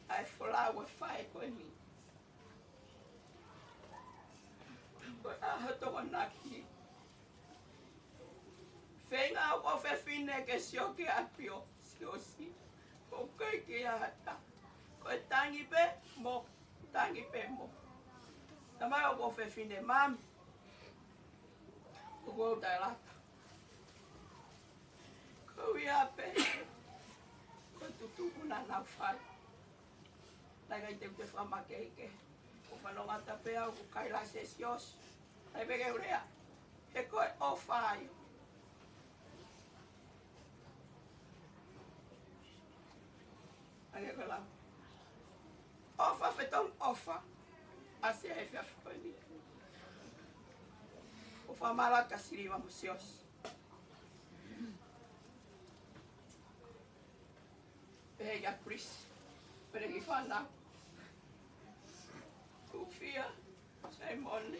ʻa e folau ʻo e faʻē ko eni. Ko e ʻaho Tokonaki. Feinga ʻa e kau fefine ke sio ki he ʻapi ʻo Siosiua. ʻOku ʻikai ke ʻi ai ha taha. Ko e tangi pē mo, tangi pē mo. Talamai ʻe he kau fefine, mami, ʻoku ou taʻelata. Ko ia pē ko e tutuku naʻa nau fai. Naʻe ʻikai te u toe fakamakehe. ʻOku fanongo atu pē au ʻoku kai lā Siosiua. Naʻe pehē ke u lea. He ko e ʻofa ia. Hangē ko e lau. ʻOfa fetongi ʻofa. ʻAsi he efiafi ko eni. ʻOku fakamālō atu kia Siliva mo Siosi. Pehē kia Chris, pehē ki he fānau. Kufia, Simone,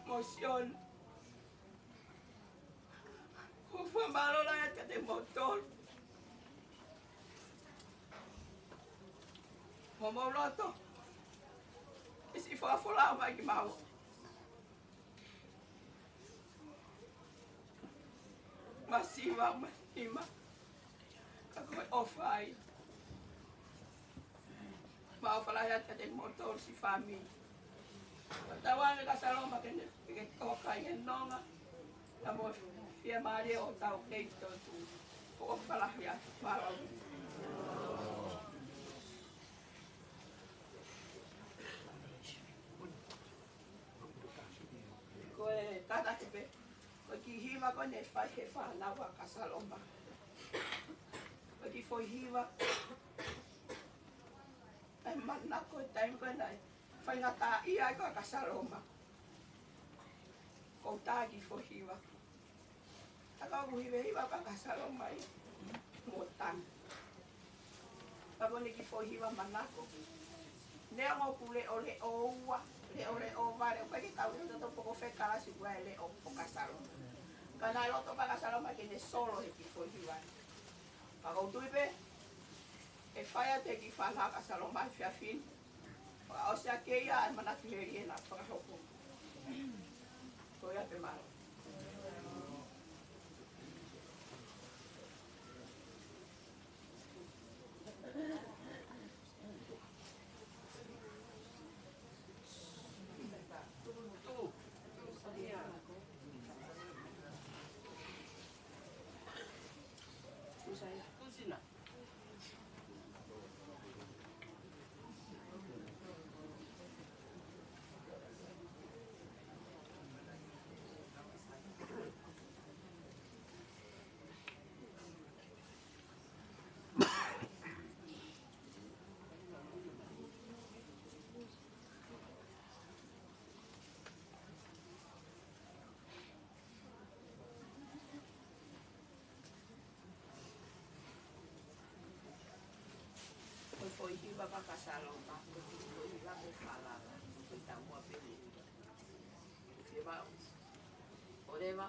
mo Sione. ʻOku fakamālō lahi atu kiate kimoutolu. Mo hoʻomou loto ke siʻi fakafolau mai kimaua. Masiva, masiva. Ka ko e ʻofa ia. Mau fakalahi atu kiate kimoutolu siʻi fāmili. Tau ʻoange ʻa e Saloma ke ne, ke toka ʻi he nonga, ka mo e fiemālie ʻo hotau kei totu. ʻOku ou fakalahi atu, mālō. Ko e kātaki pē, ko e kiʻi hiva ko ē naʻe fai ʻe he fānau ʻa Kasaloma. Ko e kiʻi foʻi hiva naʻe manako he taimi ko ē naʻe faingataʻaʻia ai ko ē ʻa Kasaloma. Ko ʻetau kiʻi foʻi hiva. Ka ʻoku hivehiva ʻa Kasaloma ia mo Tana. Ka ko ʻene kiʻi foʻi hiva manako. Neongo ʻoku leʻoleʻo ua, leʻoleʻo vale, ʻoku ʻikai ke tau ʻilo tautolu pe ko fē kalasi ʻoku ʻi ai e leʻo ʻo Kasaloma. Ka naʻe loto pē ʻa Kasaloma ke ne solo he kiʻi foʻi hiva. Ka ʻoku ou tui pē, ʻe fai atu ʻe he kiʻi fānau ʻa Kasaloma he efiafi ni. Fakaʻosi ʻaki ia ʻa e manatu melie naʻa fakahoko. Ko ia pē, mālō. Ko e foʻi hiva ʻa Kasaloma, ko e foʻi hiva ko e falala, ko e taumuʻa pē ʻene hiva. Fiemaʻu. ʻOleva,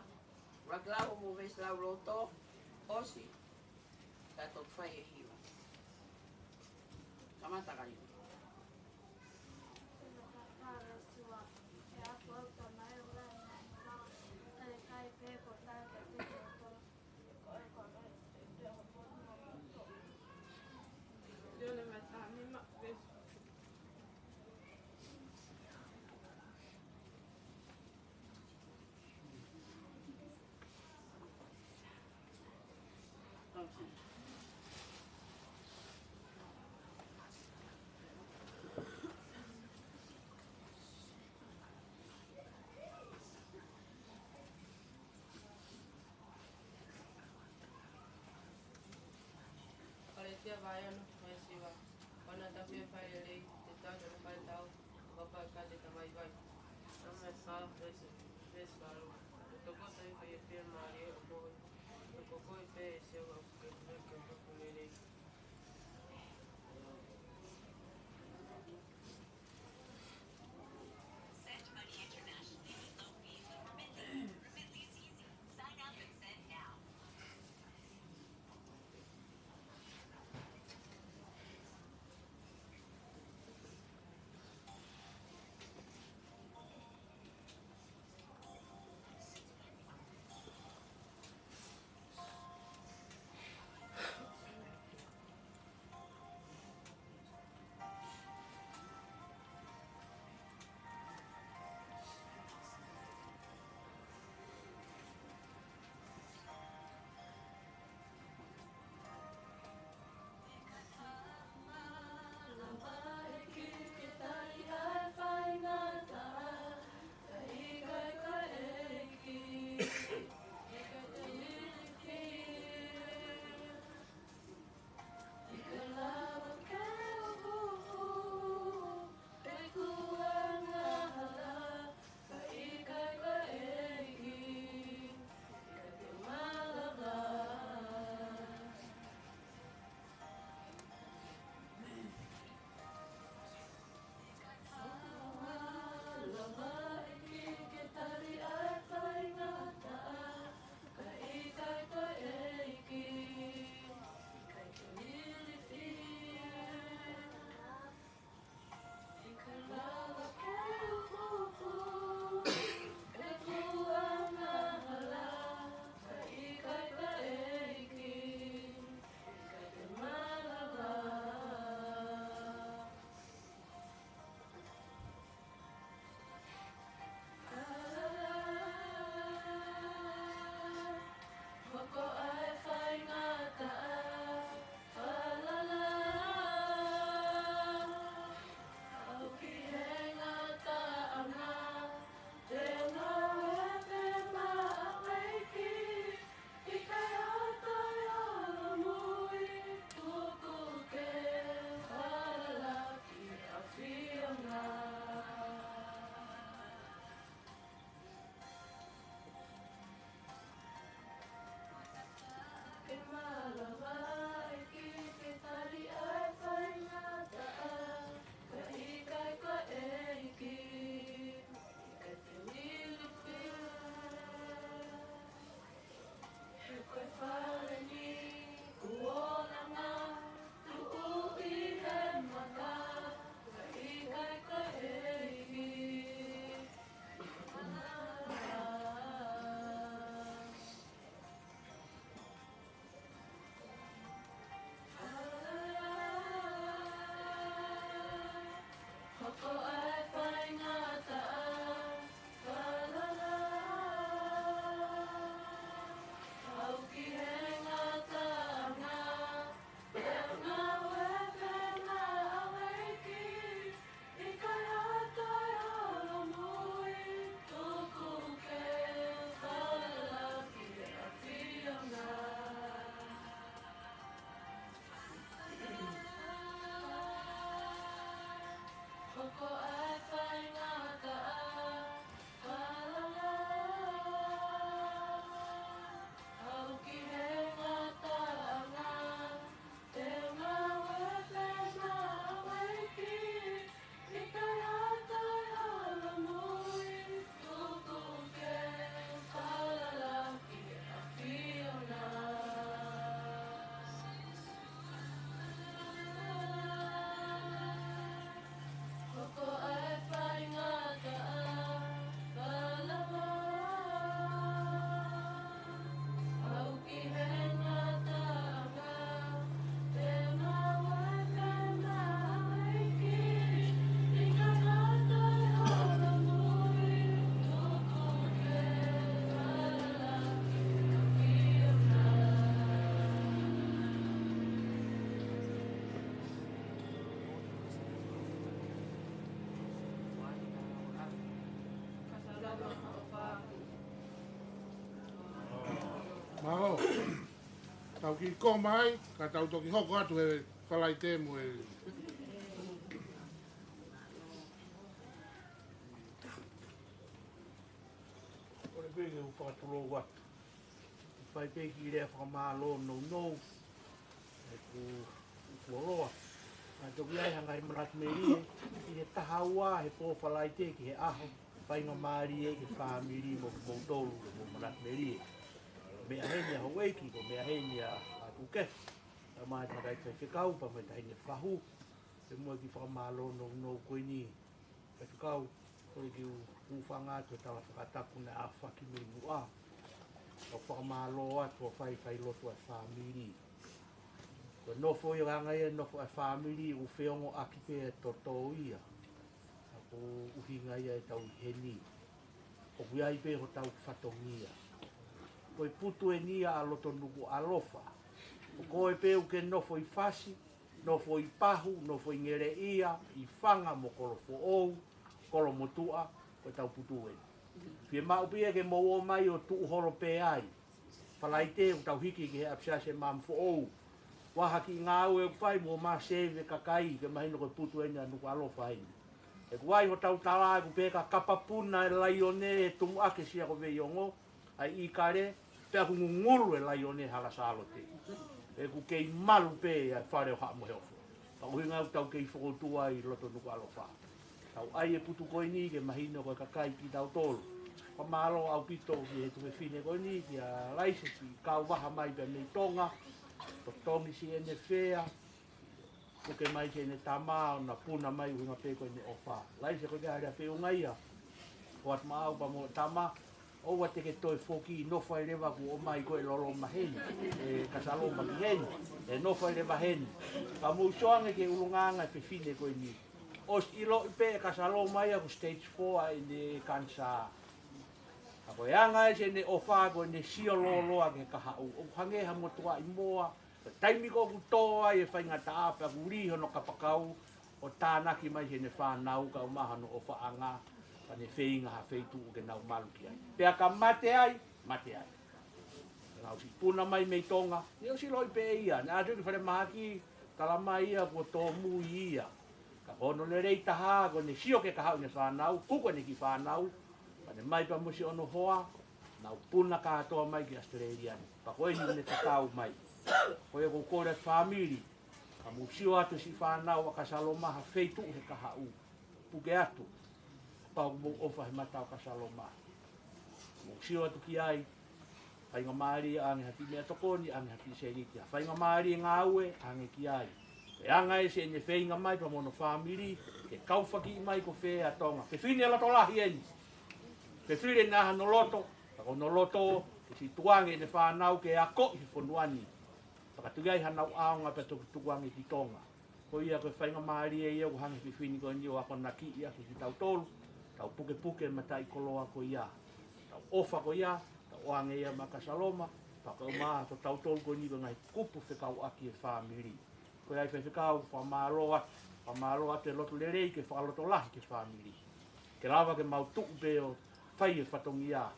ʻuluaki lau mo e veesi lauloto, ʻosi, ka toki fai e hiva. Kamata ka liu. Kalētia vahe ono, veesi hiva. Ko ʻena taʻefakaʻilelei, te tau tonu kae tau, ʻo kapau ʻe ʻikai te ta vaivai. Roma fā, veesi, veesi valu. Ko e tokoto ʻi he fiemālie ʻo mohe, ko e kokoe pē ʻe sio ʻoku ke lelei. Tau kiʻi koma ai, ka tau toki hoko atu he Falaite mo e. ʻOku ou pehē ke u fakatulou atu. Fai pē kiʻi lea fakamālō nounou. ʻE ku, ku oloa. Ka toki ai hanga he manatu melie. ʻI he taha ua he pō Falaite ki he ʻaho. Faingamālie ki he fāmili mo kimoutolu mo manatu melie. Meʻa heni ʻa houʻeiki, ko meʻa heni ʻa, ʻa Kuke. Ka mai takai faifekau, pea mai taʻahine Fahu. Pea mo e kiʻi fakamālō nounou ko eni. Faifekau, ko e kiʻi u, u fanga atu e tala fakatapu naʻe ʻafaki mei muʻa. Ka u fakamālō atu ʻo fai, fai lotu ʻa e fāmili. Ko e nofo ia ʻoku hanga ia nofo ʻa e fāmili, ʻoku feongoʻaki pē ʻa e toto ia. Ka ko e ʻuhinga ia ʻetau ʻi heni. ʻOku ʻi ai pē hotau fatongia. Ko e putu eni ia ʻa Lotonukuʻalofa. Ko koe pē ʻoku ke nofo ʻi Fasi, nofo ʻi Pahu, nofo ʻi Ngeleʻia, ʻi Fanga mo Kolofoʻou, Kolomotuʻa, ko ʻetau putu eni. Fiemaʻu pē ia ke mou ō mai ʻo tuʻu holo pē ai. Falaite ʻoku tau hiki ki he ʻapisiasi ʻe Maama Foʻou. Vaha kiʻi ngāue ʻoku fai mo ma save kakai ke mahino ko e putu eni ʻa Nukuʻalofa eni. ʻOku ʻi ai hotau tala ʻoku pehē ka kapapuna e laione ʻe tumu ake sia ko Veiongo, ʻa e ʻikale, pea ʻoku ngungulu e laione hala Sālote. ʻOku kei malu pē ʻa e fale ʻo Haʻa Moheofo. Ka ʻuhinga ʻoku tau kei fokoutua ʻi Lotonukuʻalofa. Tau ʻai e putu ko eni ke mahino ko e kakai kitautolu. Fakamālō ʻaupito ki he tuofefine ko eni, kia Laise, siʻi kau vaha mai pē mei Tonga. Totongi siʻene fea. Puke mai siʻene tama, ʻo na puna mai ʻuhinga pē ko ʻene ʻofa. Laise ko e kei ʻalu ʻo feʻunga ia. Ko atu maʻau pea mo tama, ʻoua te ke toe foki, nofo ai leva kuo ʻomai koe e loloma heni. ʻE Kasaloma ki heni. ʻE nofo ai leva heni. Ka mou sio ange ki he ʻulungaanga e fefine ko eni. ʻOsi ʻiloʻi pē ʻe Kasaloma ia ko e stage four ʻa ʻene kanisā. Ka ko e anga ʻeni ʻene ʻofa ko ʻene sio lōloa ki he kahaʻu. ʻOku hangē ha motuʻaʻi moa. Ko e taimi ko ē ʻoku tō ai e faingataʻa pea ʻoku lī hono kapakau ʻo tānaki mai siʻene fānau kae ʻumaʻā hono ʻofaʻanga, pea ne feinga ha feituʻu ke nau malu ki ai. Pea ka mate ai, mate ai. Naʻa ku siʻi puna mai mei Tonga, naʻe ʻosi ʻiloʻi pē ia, naʻe ʻatu ki falemahaki, tala mai ia kuo tōmui ia. Ka ko hono lelei taha, ko ʻene sio ki he kahaʻu ʻene fānau, kuku ʻene kiʻi fānau, pea ne mai pea mo siʻono hoa, nau puna kātoa mai ki ʻAositelēlia ni. Pea ko eni ne tatau mai. Ko ia ʻoku ou kole atu fāmili, ka mou sio atu siʻi fānau ʻa Kasaloma ha feituʻu he kahaʻu. Puke atu. Pau mou ʻofa he mata ʻo Kasaloma. Mou sio atu ki ai. Faingamālie ʻange ha kiʻi meʻatokoni, ʻange ha kiʻi sēniti. Faingamālie ngāue, ʻange ki ai. Ko e anga ʻeni ʻene feinga mai pea mo hono fāmili, ke kaufakiʻi mai ko fē ʻa Tonga. Fefine loto lahi eni. Fefine naʻa hano loto, ka ko hono loto, ke siʻi tukuange ʻene fānau ke akoʻi he fonua ni. Fakatuki ai hanau ʻaonga pea toki tukuange ki Tonga. Ko ia ko e faingamālie ia ʻoku hanga he fefine ko eni ʻo akonakiʻi ʻaki kitautolu, tau pukepuke mataʻikoloa ko ia, tau ʻofa ko ia, tau ʻoange ia maʻa Kasaloma, pea kae ʻumaʻā ko tautolu ko eni ko e ngaahi kupu fekauʻaki e fāmili. Ko ia ai faifekau, fakamālō atu, fakamālō atu e loto lelei ke fakalotolahi ki he fāmili. Ke lava ke mau tuʻu pē ʻo fai e fatongia,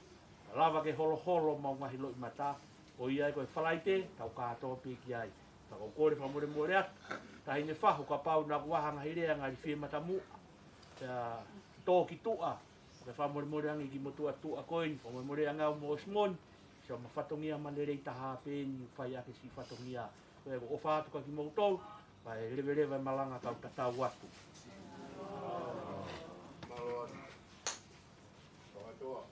ke lava ke holoholo homau ngaahi loʻimata, ko ia ai ko e Falaite, tau kātoa pē ki ai. Ka ʻoku ou kole fakamolemole atu, Taʻahine Fahu kapau naʻa ku ʻai ha ngaahi lea ngali fie matamuʻa, pea tō ki tuʻa, ke fakamolemole ange ki motuʻa tuʻa ko eni, fakamolemole ange au mo ʻOsimoni, siʻoma fatongia manavahē taha pē eni, fai ʻaki siʻi fatongia. Ko ia ʻoku ou ʻofa atu kia kimoutolu, pea ʻe leveleva e malanga kau tatau atu. Mālō atu. Fakatoa.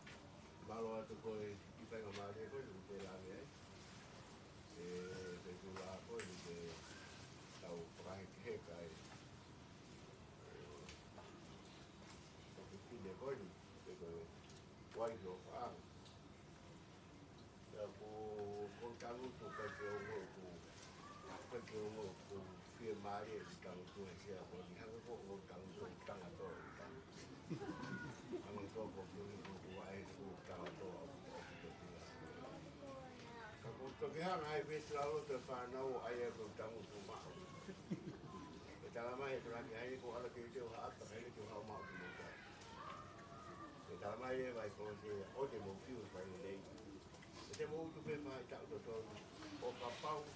Mālō atu ko e kiʻi faingamālie ko eni ʻoku te lave ai. ʻE, te tula ko eni ke tau fakahekeheka ai. ʻE, ko e fefine ko eni, ʻe ko e uaifi ʻo Faʻanga. Pea ko, ko e tangutu ʻikai ke ongo ʻoku, ʻikai ke ongo ʻoku fiemālie ʻeku tangutu he sea ko eni, hangē ko ʻeku tangutu ʻi Tangatoa ʻi Tangatoa. Hangē ko ʻeku, ko ʻeku ʻaʻesu Tangatoa ʻoku, ʻoku toki. Ka ko e toki hanga ai pē ʻe Sila Loto e fānau ʻo ʻai ʻeku tangutu maʻu. ʻE talamai ʻe Tolaki Haile ko hala ke te o haʻata, Haile ke o haʻo maʻu ki mota. ʻE talamai ʻe Vai ko te o te mo fiu fai lelei. ʻE te mo utu pē fai taʻu totonu. ʻO kapau ʻoku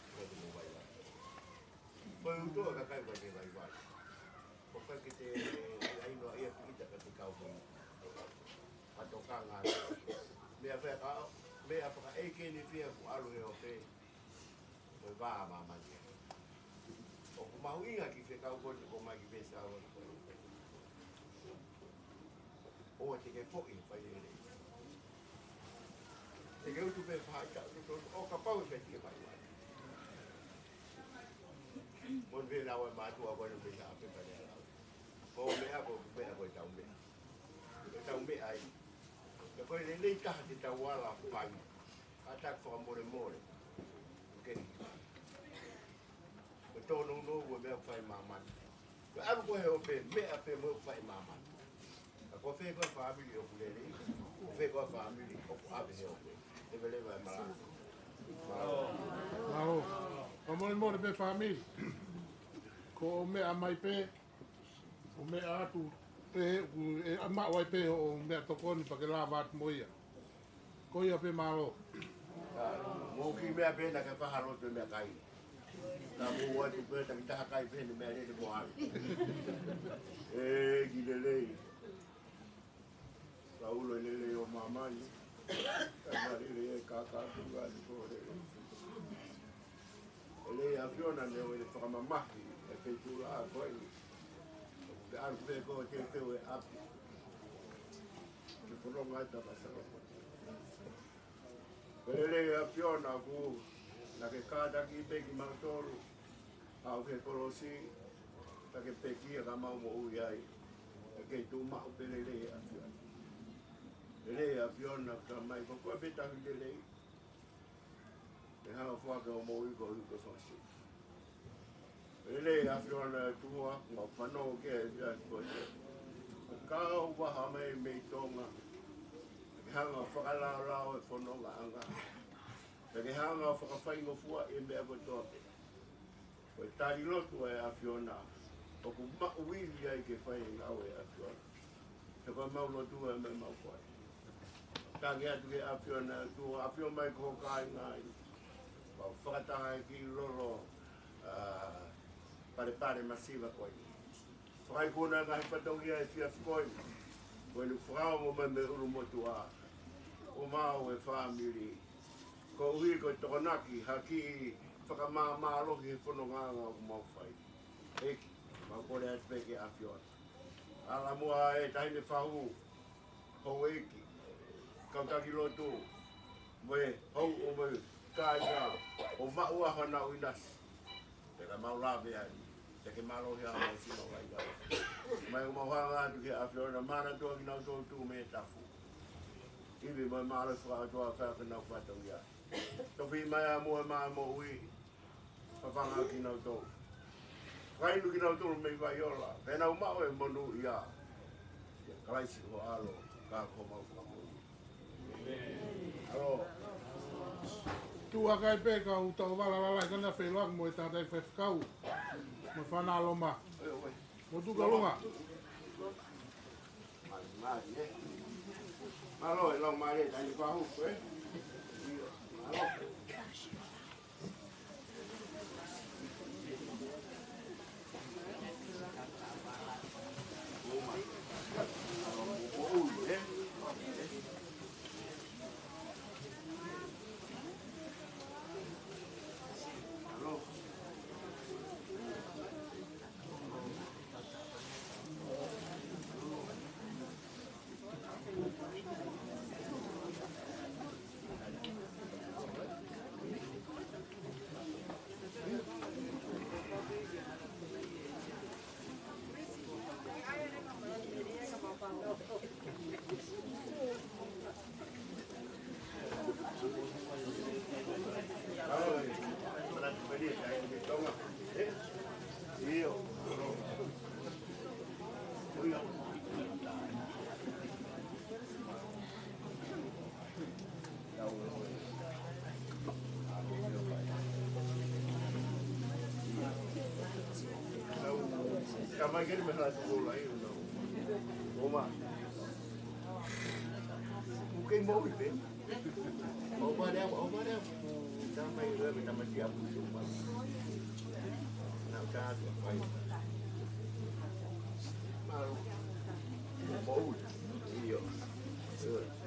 ʻikai te mou vaivai. Ko e utu ʻa e kakai ʻoku ʻikai te vaivai. ʻOku ʻikai ke te ʻai noa ia ki ita ka te kau hou. Ka tokanga. Meʻa fea ka, meʻa fakaʻeikeni fea ʻoku ʻalu he ope. Ko e vā māmani. ʻOku mahuʻinga ki he kau koni ko mai ki Vesa ʻo ʻo te ke foʻi fai lelei. Te ke utu pē fahaʻi taʻu totonu, ʻo kapau ʻe pē te ke fai mai. Mo e lau ʻa e mātuʻa ko eni mei ha pepa lea lau. Ko e meʻa ko, meʻa ko e tau meʻa. Ko e tau meʻa ai. Ko e lelei taha te tau ala fai. Kātaki fakamolemole. ʻOku ke. Ko e tōnounou ko e meʻa fai māmani. Ko e ʻalu ko ē he ope, meʻa pē mo e fai māmani. Ka ko fē ko e fāmili ʻoku lelei, ko fē ko e fāmili ʻoku ʻave he ope. Leveleva e malanga. Mālō. Mālō. Fakamolemole pē fāmili. Ko e meʻa mai pē, ʻo meʻa atu, ʻe, ʻoku, ʻe, ʻa maʻu ai pē hoʻo meʻatokoni pea ke lava atu mo ia. Ko ia pē mālō. Mou kiʻi meʻa pē naʻa ke faha lotu e meʻakai. Ka mou ō atu pē taki taha kai pē ne meʻa lele mo ʻalu. ʻEiki lelei. Ka ulo e lelei ʻo māmani. Ka mā lelei e kākā tuʻu atu ko lelei. ʻElei ʻAfiona ne ʻoku ne fakamamahi e feituʻulaʻā ko eni. ʻOku ke ʻalu pē koe ʻo teuteu e ʻapi. Ke fononga e tapa salo. ʻElei ʻAfiona ʻoku naʻa ke kātaki pē kimautolu. Aʻu ki he kolosi, ka ke pekia ka mau moʻui ai. Ka ke tuʻu maʻu pē ʻElei ʻAfiona. ʻElei ʻAfiona ka mai ko koe pē tauhi lelei. ʻE hanga fua ke o moʻui ko ʻuhi ko e fasi. ʻElei ʻAfiona ʻOtua, mau fanongo ki he ʻEiki ko e. Kau vaha mai mei Tonga. Ke hanga fakalaolao e fonongaʻanga. Ke hanga fakafaingofua e meʻa kotoa pē. Ko e tali lotu ʻa e ʻAfiona, ʻoku maʻu ivi ai ke fai e ngāue ʻa e ʻAfiona. He ko e mau lotu ʻa e meʻa mau koe. Tangi atu ki he ʻAfiona, tuʻu ʻafio mai ko ho kāinga ai. Mau fakataha e kiʻi lolo, ʻa, palepale masiva ko eni. Fakaikunaʻi e ngaahi fatongia ʻi he efiafi ko eni. Ko eni fakaongo mai mei ʻulumotuʻa. ʻO mau e fāmili. Koeʻuhi ko e tokonaki ha kiʻi fakamāmālohi he fonongaʻanga ʻoku mau fai. ʻEiki, mau kole atu pē ki he ʻAfiona. ʻAlamua e taʻahine fahu, houʻeiki, kau taki lotu, mo e houʻeiki mo e kāinga, ʻo maʻu ʻa honau ʻinasi. Pea ka mau lave ai, te ke mālohi ʻa e mau sino vai vai. Mai ʻoku mau hanga atu ki he ʻAfiona, manatua kinautolu tuʻu mei he tafu. Ivi mo e mālohi fakaʻotua fai ʻaki honau fatongia. Tofiʻi mai ʻa e moʻui, fafanga kinautolu. Fakainu kinautolu mei vaiola, pea nau maʻu e monūʻia. ʻIa Kalaisi ho ʻAlo, ka ko homau Fakamoʻui. ʻAlo. Tuʻu hake ai pē kau tauvala lalahi ko ena, feʻiloaki mo e tangataʻeiki faifekau. Mo e fānau Loma. Mo tuʻu ki ʻolunga. Mālō, mālō, ē. Mālō, e lau mālie, taʻahine fahu, ē. Mālō. Ka mai keni me hala tu kola i, no. Oma. Uke mo ipe. Oma lea, oma lea. Tamasiʻi ʻapu, ʻio. Mālō. Moʻui. ʻIo. ʻIo.